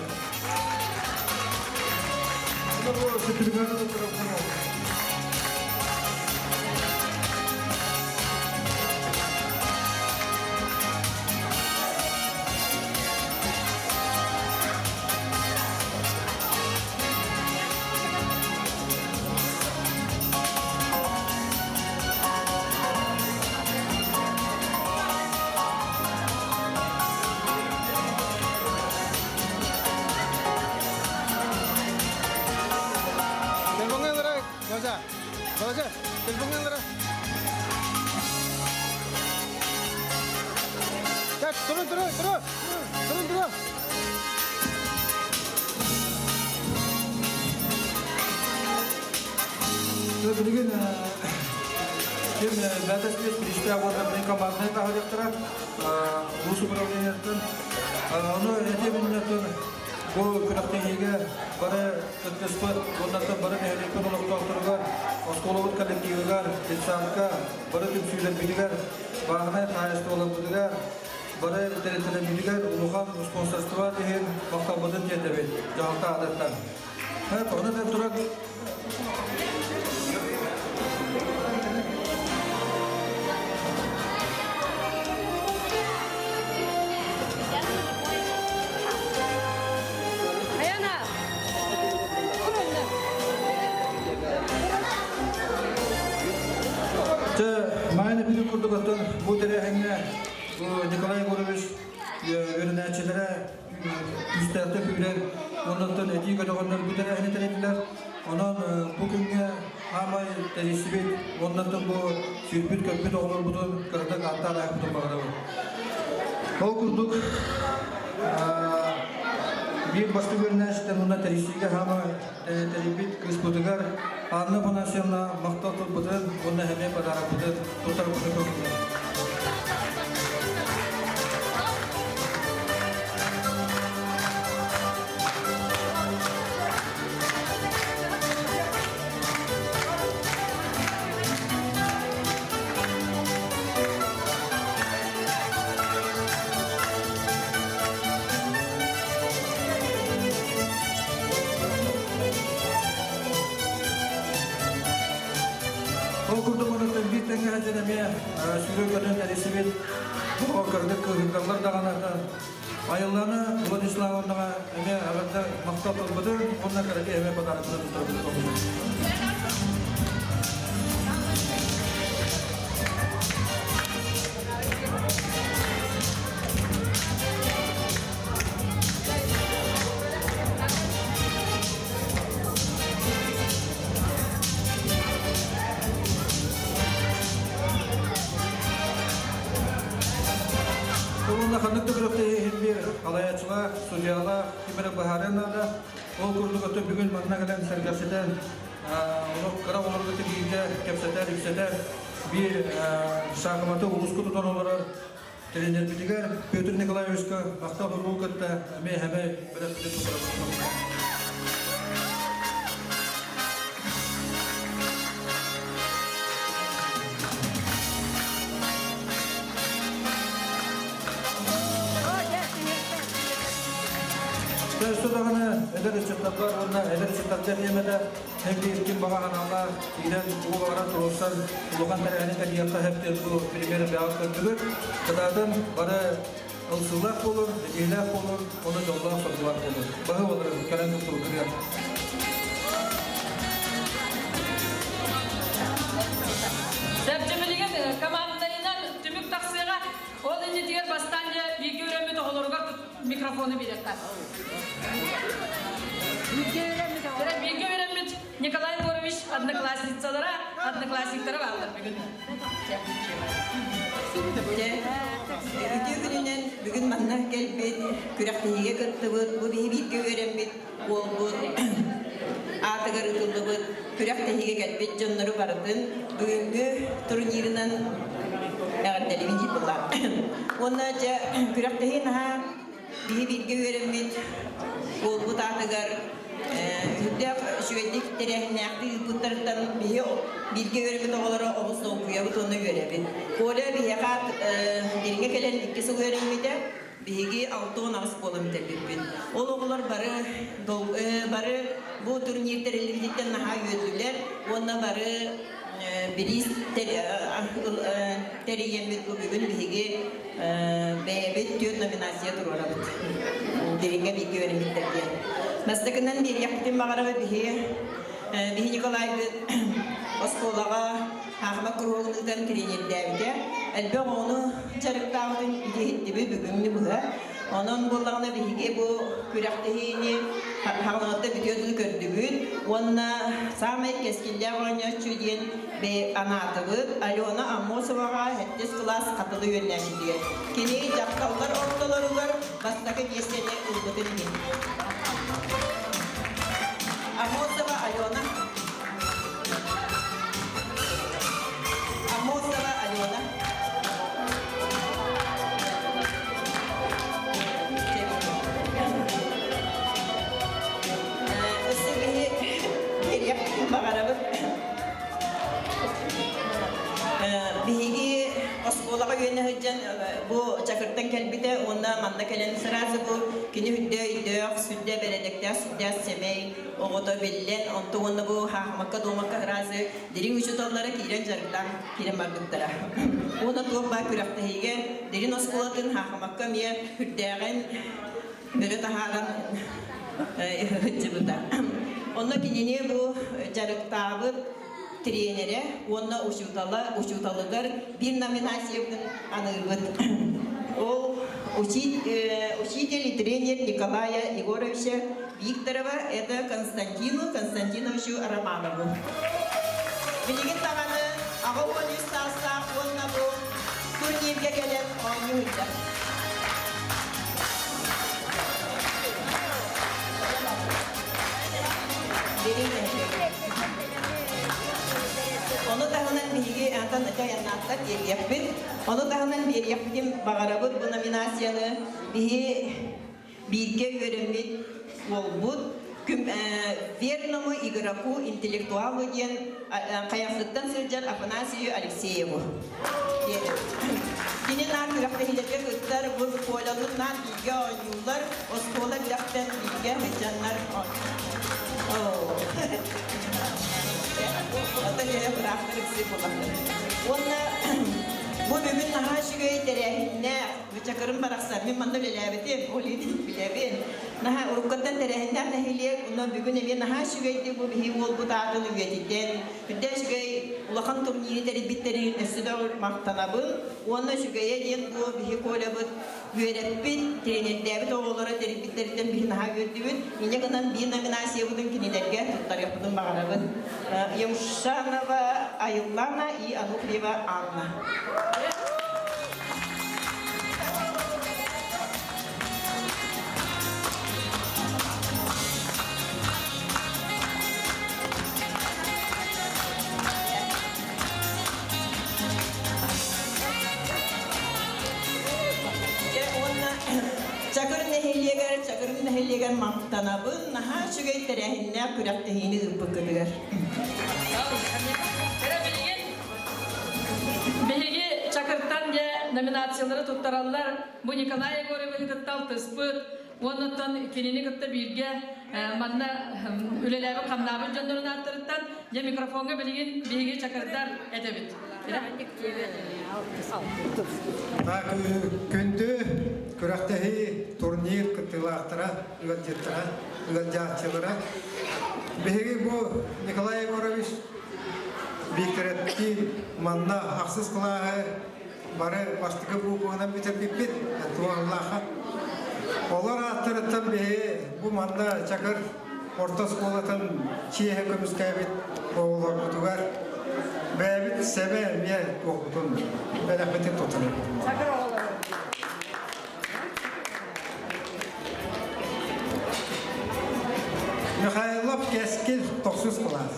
Бу сертификаты туттарабын. Телефоҥҥа ылара, Глаза, Глаза, телефоҥҥа ылара. Так, турун, турун, турун, турун, турун. Билигин ким бәтәс бес биристэ уонна мин команднай таһырыктара улуус управлениеттан ону этиэбиннэтэн бу күрэхтэһиигэ бары кыттыспыт уоннаттан бары нэһилиэкпит олохтоохторугар оскуолабыт коллективыгар детсадка бары түмсүүлэрбитигэр бааһынай хаһаайыстыбаларбытыгар бары тэрилтэлэрбитигэр улахан спонсорство иһин махталбытын тиэрдэбит дьаһалта аатыттан. Оны да турар Аяна! Тэ майна бири курдук оттон бу тэрээһиҥҥэ бу Николай Егорович үөрэнээччилэрэ күүстээхтик күүрэн оннуттан этии көтөҕөннөр бу тэрээһини тэрийдилэр. Онон бу күҥҥэ хаамай тэрийсибит уоннаттан бу сүүрбүт-көппүт оҕолорбутун кыратык ааттаан ааспытын баҕарабын. Ол курдук биир бастыҥ үөрэнээччиттэн уонна тэрийсиигэ хаама тэрийбит кыыспытыгар Анна Афанасьевна махтал тылбытын уонна эмиэ подарокпытын туттарбытын көҥүллээх. Ол курдук онуттан биир тэҥҥэ сылдьан эмиэ сүүрэн көтөн тэрийсибит бу кырдык кыһыҥҥаллар даҕаны Айыллана Владиславовнаҕа эмиэ эҕэрдэ махтал тылбытын уонна кыракый эмиэ подарканы туттарбытын көҥүллүүр. Уонна ханнык да күрэхтэһии биир халайааччылаах, судьялаах ким эрэ быһаарыан наада. Ол курдук өттө бүгүн манна кэлэн сэргэхситэн, олох кыра оҕолорго бииргэ кэпсэтэр, ипсэтэр биир саахыматы улууска тутан олорор тренербитигэр Петр Николаевичка махтал суругу кытта эмиэ эһэмэй бэлэхпитин тутарабыт. Өссө даҕаны эдэр ыччаттарга уонна эдэр ыччаттарга тиэмэтэ эн биир ким баҕа аналлаах киирэн тугу баҕарар туруорсан улахан тэрээһини тэрийиэххэ сөп диэн бу пример бэҕэ көрдүгүт. Кытаатын бары ылсыылаах буолун, этиилээх буолун, уонна дьоллоох-соргулаах буолун. Баһы олорун кэлэн туттубутугар. Сэрдьэмилигин командайынан түмүк тахсыаҕа. Ол иннитигэр бастаан дьэ бииргэ үөрэммит оҕолоругар микрофону биэриэххэ. Бииргэ үөрэммит Николай Егорович одноклассницалара, одноклассниктара бааллар бүгүн. Үтүө күнүнэн бүгүн манна кэлбит, күрэхтэһиигэ кыттыбыт, бу биһи бииргэ үөрэммит уолбут аатыгар ыытыллыбыт күрэхтэһиигэ кэлбит дьоннору барытын бүгүҥҥү турнирынан эҕэрдэлиибин диир буолла. Уонна дьэ күрэхтэһии наһаа биһи бииргэ үөрэммит уолбут аатыгар. Сүрдээх үчүгэйдик тэрээһиннээхтик ыыппыттарыттан биһи бииргэ үөрэммит оҕолоро олус долгуйабыт уонна үөрэбит. Коля биһиэхэ дириҥэ кэлэн икки сыл үөрэммитэ. Биһиги 68 буолан бүтэрбиппит. Ол оҕолор бары бары бу турнир тэриллибититтэн наһаа үөрдүлэр уонна бары бириис тэрийэммит бу бүгүн биһиги бэйэбит түөрт номинация туруорабыт. Дириҥҥэ бииргэ үөрэммиттэр диэн. Бастакынан биэриэхпитин баҕарабыт биһи биһи Николайбыт оскуолаҕа хаахыма куруһуогун ыытан тренердээбитэ. Элбэх оҕону дьарыктаабытын иһиттибит бүгүҥҥү быһа. Онон буоллаҕына биһиги бу күрэхтэһиини хаҕылаҕытта бүтүө дылы көрдүбүт уонна саамай кэскиллээх оонньооччу диэн анаатыбыт Алена Аммосоваҕа сэттис кылаас Хатылы үөрэнээччитигэр. Кини дьахталлар ортолоругар бастакы миэстэни ылбытын иһин. Аммосова Алена. Аммосова Алена. Өссө биһи биэриэхпитин баҕарабыт. Биһиги оскуолаҕа үөнэ сылдьан бу Чакыртан кэлбитэ уонна манна кэлэн сразу бу кини үрдэ өйдөөх, сүрдэ бэрэдэктээх, сүрдээх сэмэй оҕото биллэн, онто уонна бу хаахымакка дуомакка сразу дириҥ учууталлара киирэн дьарыктаан киирэн барбыттара. Уонна туох баар күрэхтэһиигэ Дирин оскуолатын хаахымакка эмиэ үрдээҕин өрө таһааран сылдьыбыта. Онно кинини бу дьарыктаабыт тренерэ уонна учуутала учууталыгар биир номинациябытын аныыбыт. Ол учитель и тренер Николая Егоровича Викторова это Константину Константиновичу Романову. Билигин даҕаны 83 саастаах уонна бу турнирга кэлэн оонньуу сылдьар. Ону таһынан биһиги антан айаннааттар биэриэхпит. Ону таһынан биэриэхпитин баҕарабыт бу номинацияны биһи бииргэ үөрэммит уолбут верному игроку интеллектуалу диэн Хайахсыттан сылдьар Афанасию Алексееву. Кини наар күрэхтэһиилэргэ кыттар, бу Колялыын наар бииргэ оонньууллар, оскуола күрэхтэн бииргэ сылдьаннар Уонна бу бүгүн наһаа үчүгэй тэрээһиннээх Чакырым барахсан, мин манна үлэлээбитим, ол иһин билэбин. Наһаа уруккаттан тэрээһиннээх нэһилиэк, онно бүгүн эмиэ наһаа үчүгэйдик бу биһиги уолбут аатын үйэтитэн, үрдэ үчүгэй улахан турниры тэрийбиттэрин өссө да махтанабын. Уонна үчүгэйэ диэн бу биһи Колябыт үөрэппит, тренердээбит оҕолоро тэрийбиттэриттэн биһи наһаа үөрдүбүт. Инньэ гынан биир номинациябытын кинилэргэ туттарыахпытын баҕарабын. Ямшанова Айыллана и Ануфриева Анна. Чакыр нэһилиэгэр, Чакыр нэһилиэгэр махтанабын, наһаа үчүгэй тэрээһиннээх күрэхтэһиини ыыппыккытыгар. Биһиги Чакыртан дьэ номинациялары туттараллар. Бу Николай Егоровиһы кытта алтыспыт, уоннаттан кинини кытта бииргэ манна үлэлээбит хамнаабыт дьоннорун ааттарыттан дьэ микрофоҥҥа билигин биһиги Чакырдар этэбит. Так, күндү күрэхтэһии турнир кыттыылаахтара, ыалдьыттара, ыалдьааччылара. Биһиги бу Николай Егорович Бииктэрэптиин манна ахсыс кылааһы бары бастакы буукубанан бүтэрбиппит туоһуллаахха. Олор ааттарыттан биһи бу манна Чакыр орто оскуолатын чиэһэ көмүскээбит оҕолорбутугар бэйэбит сэмэ эмиэ туохпутун бэлэхпитин туттарабыт. Чакыр оҕолоро. Михайлов Кэскил тохсус кылаас.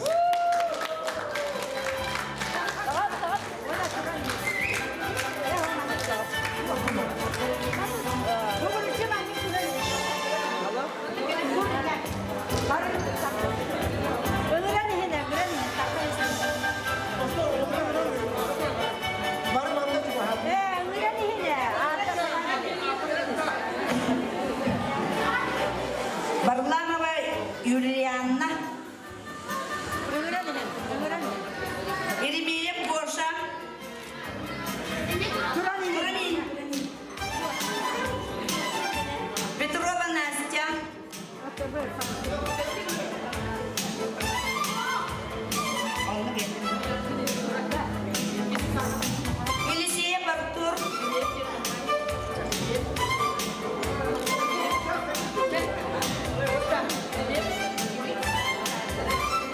Елисеев Артур.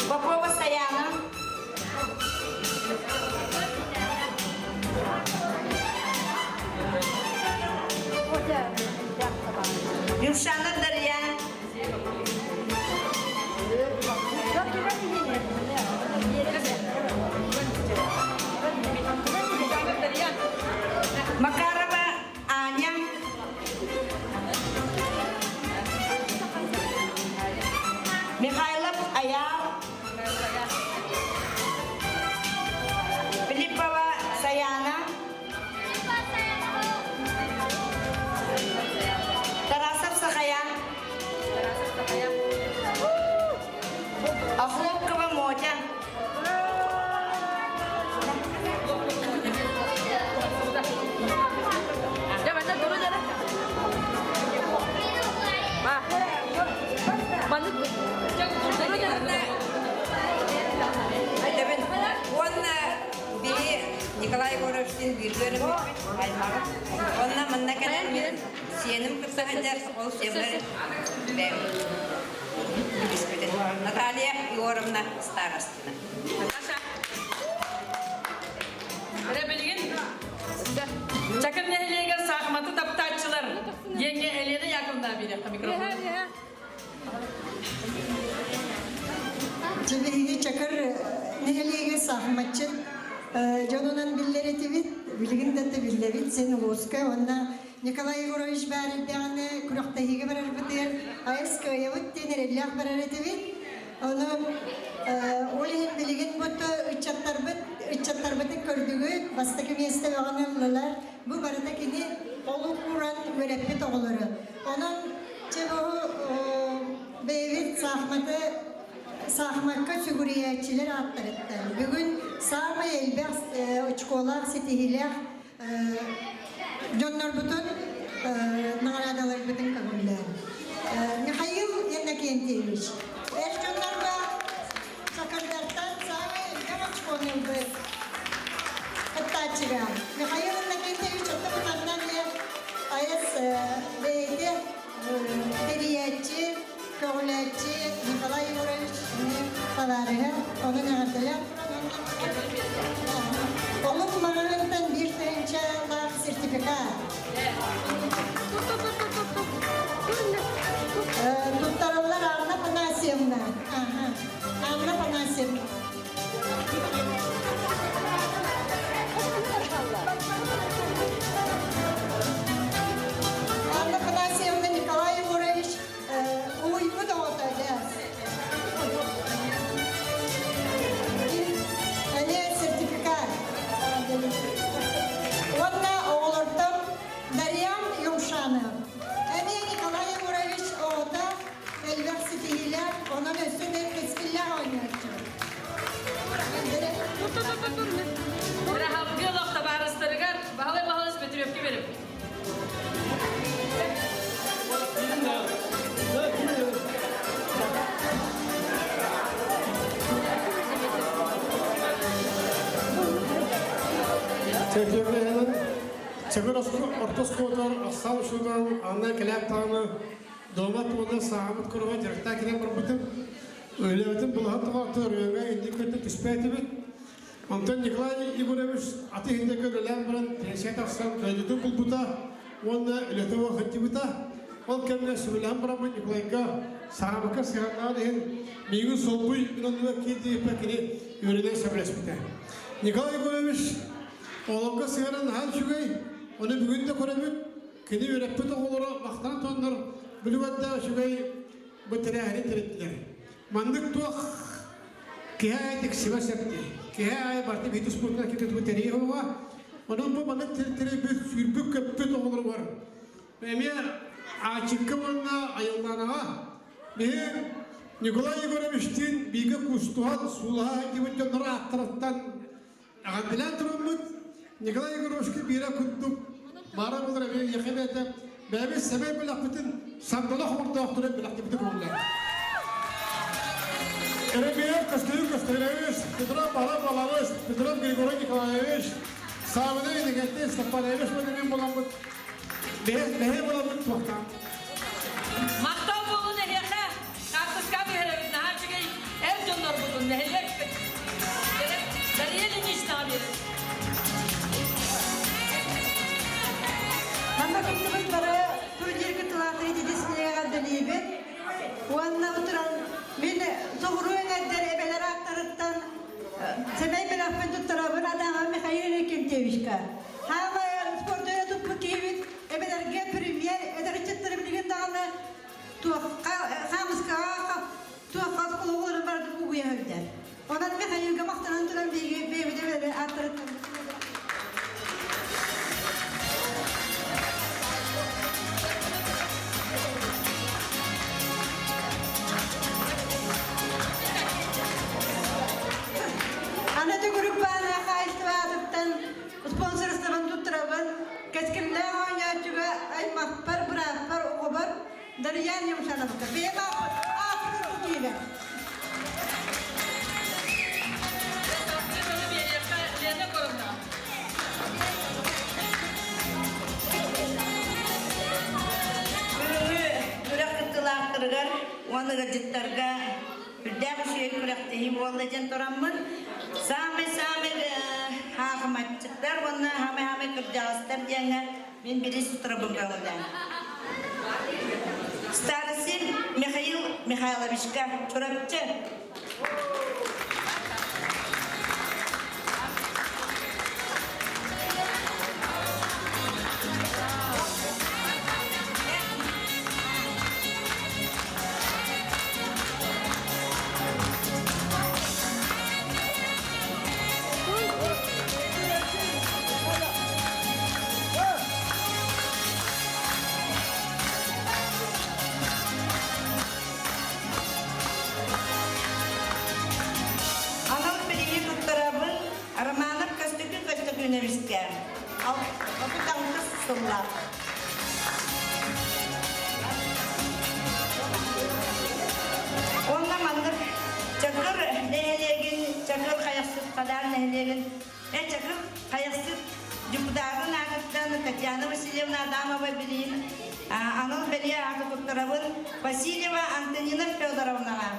Попова Саяна. Юршанов Дарья. Макарова Аня. Михайлов Аял. Филиппова Саяна. Тарасов Сахая. Охлопкова Мотя. Уонна били Николай Егоровичтин бииргэ үөрэммиппит аймаҕым. Онно манна кэлэн мин сиэним кытта сылдьар, ол сиэммэр бэйэм түбүспүтүн. Наталья Егоровна Старостина. Эрэ билигин Чакыр нэһилиэгэр саахыматы таптааччылар диэҥҥэ Елена Яковлевна биэриэххэ микрофон. Дьэ биһиги Чакыр нэһилиэгэ саахыматчыт дьонунан биллэр этибит, билигин да биллэбит син улууска уонна Николай Егорович баар эрдэҕинэ күрэхтэһиигэ барарбытыгар айас кыайабыт диэн эрэллээх барар этибит. Онон ол иһин билигин бу ыччаттарбыт ыччаттарбытын көрдүгүт, бастакы миэстэ бөҕөнү ыллылар. Бу барыта кини олук ууран үөрэппит оҕолоро. Онон чэ бу бэйэбит саахыматы саахымакка сүгүрүйээччилэр ааттарыттан бүгүн саамай элбэх очколаах ситиһиилээх дьоннорбутун наҕараадаларбытын көҥүллээн. Михаил Иннокентьевич, эр дьоннорго Чакырдартан саамай элбэх очкону ылбыт кыттааччыга Михаил Иннокентьевич оттон эмиэ айас бэйэтэ тэрийээччи, көҕүлээччи Николай Егорович эмиэ табаарыһа, онон эҕэрдэлээх туран Олук маҕаһыынтан биир тыһыынчалаах сертификат. Туттараллар Анна Афанасьевна. Анна Афанасьевна. Анна Афанасьевна Николай Егорович уйбут оҕото дьэ. Эмиэ сертификат. Уонна оҕолортон Дарьян Юмшанов. Эмиэ Николай Егорович оҕото элбэх ситиһиилээх, онон өссө да кэскиллээх оонньооччу. Рахабыгы олох табаарыстарыгар Баһылай Баһылыс Бөтүрүөпкэ берем. Чэчирдэһэнэн Чэгир орто оскуолатыгар ахсаан учуутал Анна кэлээт даҕаны дуомат уонна саамыт куруга дьарыктаах кэлэн барбытым. Үлэбитин булаһан тоҕоотто ырыаҥа инник көтө түспээтибит. Онтон Николай Егорович аты иһиннэргэ үлэлээн баран пенсия тахсан дойдутун булбута уонна үлэтэ сылдьыбыта. Ол кэмҥэ сүбэлэһэн бараммыт Николайга саамыкка сыһыаннаан иһин миигин солбуй гынан киирдииппэ кини үөрэнэн сөбүлэспитэ. Николай Егорович олорго сыһыана наһаа үчүгэй, ону бүгүн да көрөбүт. Кини үөрэппит оҕолоро махтанан тураннар билибэт да үчүгэй бу тэрээһини тэрийдилэр. Маннык туох киһи аайы тиксибэ сөп дии. Киһи аайы барыта биир туспутунан ким тэрийэ оҕо. Онон бу маннык тэрийбит, сүүрбүт-көппүт оҕолоругар эмиэ Аачыкка уонна Айыллаанаҕа биһи Николай Егоровичтыын бииргэ куустуһан, суулаһа сылдьыбыт дьоннор ааттарыттан Эҕэрдэлээн тураммыт Николай Егоровичка биэрэ курдук баара буолар эмиэ ийэхэ бэйэтэ. бэйэбит сэмэй бэлэхпитин сандала хомурдаахтарын бэлэхтибитин көҥүллээн. Еремеев Көстөйүк Көстөйүнэбич, Петров Балар Балабыч, Петров Григорий Николаевич, Саввина Иннокентий Степанович мин буламмыт, бэһэ буламмыт туохтаан. Махтал буолун эһиэхэ! Хаартыска түһэрэбит наһаа үчүгэй эр дьоннорбутун нэһилиэк Дария Ильиничнаҕа биэрэбит. Манна кыттыбыт бары турнир кыттыылаахтары ититисниэҕэ дэлиибит. Уонна утуран мин соҕуруу эҥэрдэр эбэлэр ааттарыттан сэмэй бэлэхпин туттарабын Адамов Михаил Иннокентьевичка. Хаамай спордуйа туппут киһибит эбэлэргэ премьер эдэр ыччаттары билигин даҕаны туохха хаамыскаҕа туохха оҕолорун барытын угуйа сылдьар. Онон Михаилга махтанан туран биһиги бэйэбит эбэлэри ааттарыттан Аны төгүрүк баана хаайыстыбаатыттан спонсорствон туттарабын кэскиллээх оонньооччуга аймахпар, бырааппар, оҕобор Дарьян Юмшановка. Бэйэм ааппын тутуйла. Лена Коровна. Бүгүҥҥү күрэх кыттыылаахтарыгар уонна ыалдьыттарга үрдээх үчүгэй күрэхтэһии буолла диэн тураммын, саамай-саамай хаахыматчыттар уонна хаамай-хаамай кырдьаҕастар диэҥҥэ Мин били сутурабын көҥүллээн. Старосин Михаил Михайловичка Чурапчы. Анал билиги туттарабын Романов Көстөкүүн Көстөкүүнэбискэ. 36 сыллаах. Онно маннык Чакыр нэһилиэгин, Чакыр Хайахсыт Хадаар нэһилиэгин, Чакыр Хайахсыт депутатын аатыттан Татьяна Васильевна Адамова билиин анал бэлиэ ааты туттарабын Васильева Антонина Федоровнаҕа.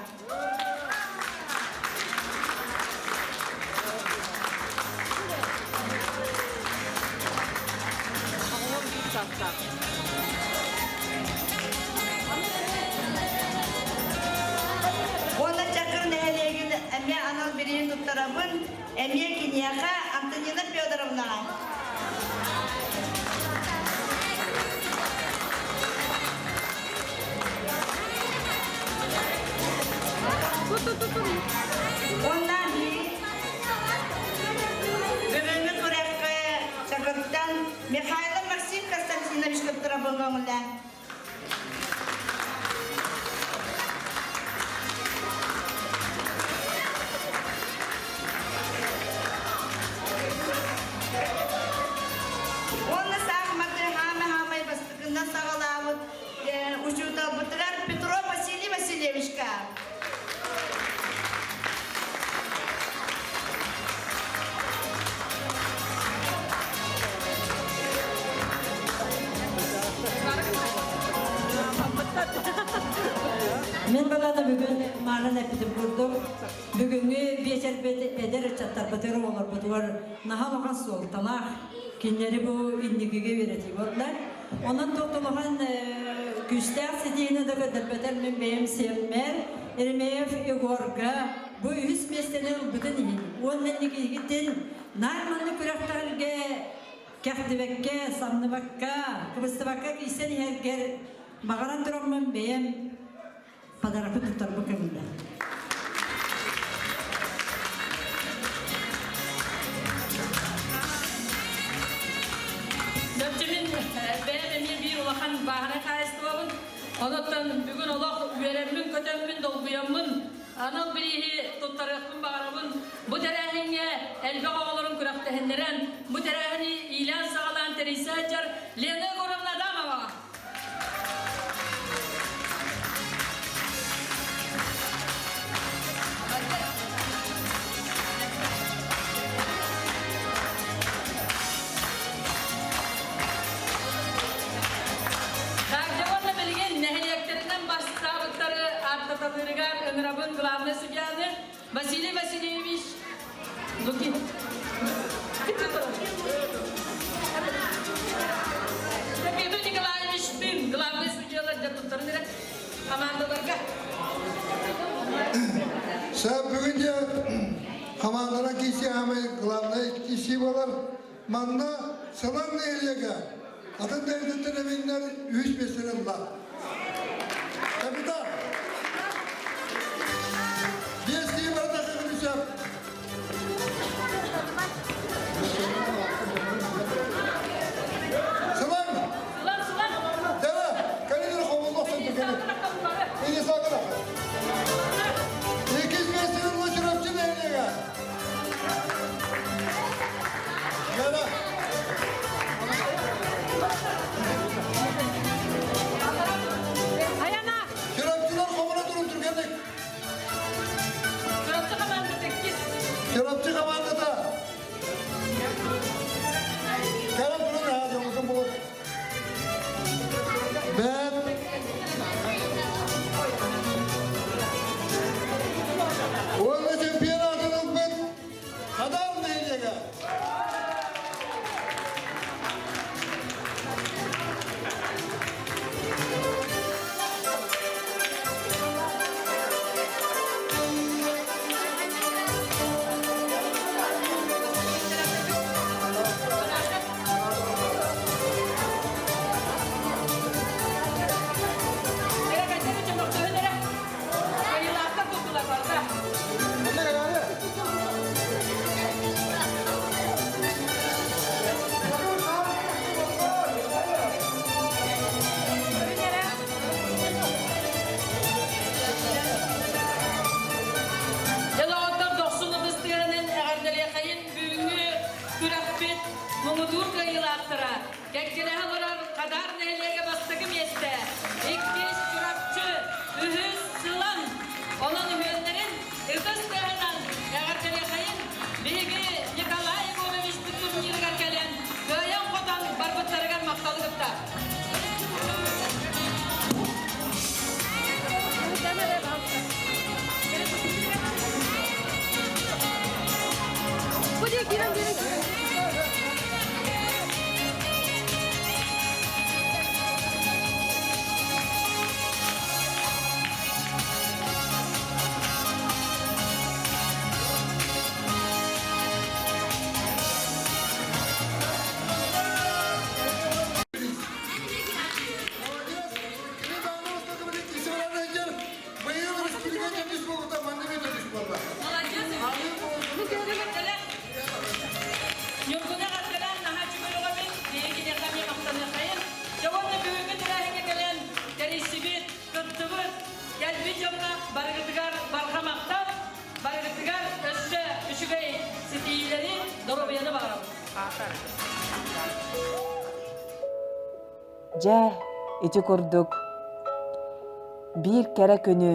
Уонна Чакыр нэһилиэгин эмиэ анал бирииһин туттарабын, эмиэ киниэхэ Антонина Федоровнаҕа. Уонна бүгүҥҥү күрэххэ Чакыртан Михайлов Максим Константинович кыттара көҥүллээн. Уонна саахыматы хаама-хаамай бастакынан саҕалаабыт учууталбытыгар Петров Василий Васильевичка. Мен баланы бүгүн маанан эппитим курдук, бүгүҥҥү биэчэрбит эдэр ыччаттарбытыгар оҕолорбутугар наһаа улахан суолталаах кинилэри бу инникигэ үөрэтии буолла. Онон туох күүстээх ситиини да көрдөрбөтөр мин бэйэм сиэммэр Еремеев Егорга бу үһүс миэстэни ылбытын иһин уонна инникигитин наар маннык күрэхтэргэ кэхтибэккэ, самныбакка, кыбыстыбакка киирсэн иһэргэр баҕаран тураммын бэйэм подарокы туттарбыт көҥүллээх. Дьончо мин бэйэм эмиэ биир улахан бааһынай хаһаайыстыбабын. Онуттан бүгүн олох үөрэммин, көтөммүн, долгуйаммын анал бирииһи туттарыахпын баҕарабын. Бу тэрээһиҥҥэ элбэх оҕолорун күрэхтэһиннэрэн, бу тэрээһини иилээн-саҕалаан тэрийсэ сылдьар Лена Егоровна Адамова. ааттаталыырыгар ыҥырабын главный судьяны Василий Васильевич Лукин. Петр Николаевич Тын, главный судьялар дьэ туттарын эрэ командаларга. Сәп бүгін де командана киси амай главный киси болар. Манна Сылан нэһилиэгэ атын дэйдеттен эбиннер үс меселен бар. Капитан! Биэс киһи барыта кыгынысап. Сылан! Сылан, сылан! Дара, калинер хомуллохсон түргені. Ини сагыра. Иккис меселен Чурапчы нэһилиэгэ. Дара. Аяна! Чурапчылар хомуна турун түргенник. Чурапчы командата иккис. Чурапчы командата. Кэлэн турун аа дьоҥҥутун булун. Бэт. Уонна чемпионатын ылбыт Хадар нэһилиэгэ. Эрэ кайдары чөмөхтөһүн эрэ. Кайылаахтар курдулар барда. Дьэ, дохсун ытыстыганын эҕэрдэлиэхэйин бүгүҥҥү күрэхпит муҥутуур кыайыылаахтара кэккэлэһэ олорор Хадаар нэһилиэгэ бастакы миэстэ, иккис Чурапчы, үһүс Сылаҥ. Онон үһүөннэрин ытыс тыаһынан эҕэрдэлиэхэйин биһиги Николай Егоровичпыт турнирыгар кэлэн кыайан-хотон барбыттарыгар махталы кытта. Бу диye кирен кирен кирен. Быйыл республика түс болута манна мен түс болла. Молодец! Ньургуна эҕэрдэлээн наһаа үчүгэй оҕо эбит. Биһиги эмиэ махтаныаххайын. Дьэ уонна бүгүҥҥү тэрээһиҥҥэ кэлэн тэрийсибит, кыттыбыт, кэлбит дьоҥҥо барыгытыгар барҕа махтал, барыгытыгар өссө үчүгэй ситиһиилэри, доруобуйаны баҕарабыт. Дьэ, ити курдук биир кэрэ күнү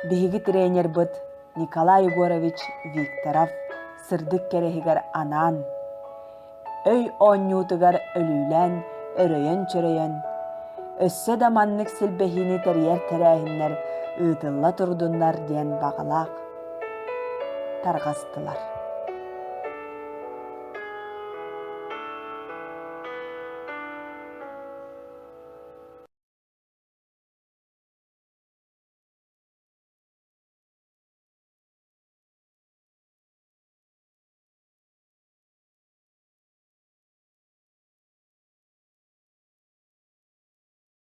биһиги тренербыт Николай Егорович Викторов сырдык кэрэһигэр анаан, өй оонньуутугар өлүүлээн, өрөйөн-чөрөйөн, өссө да маннык силбэһиини тэрийэр тэрээһиннэр ыытылла турдуннар диэн баҕалаах тарҕастылар.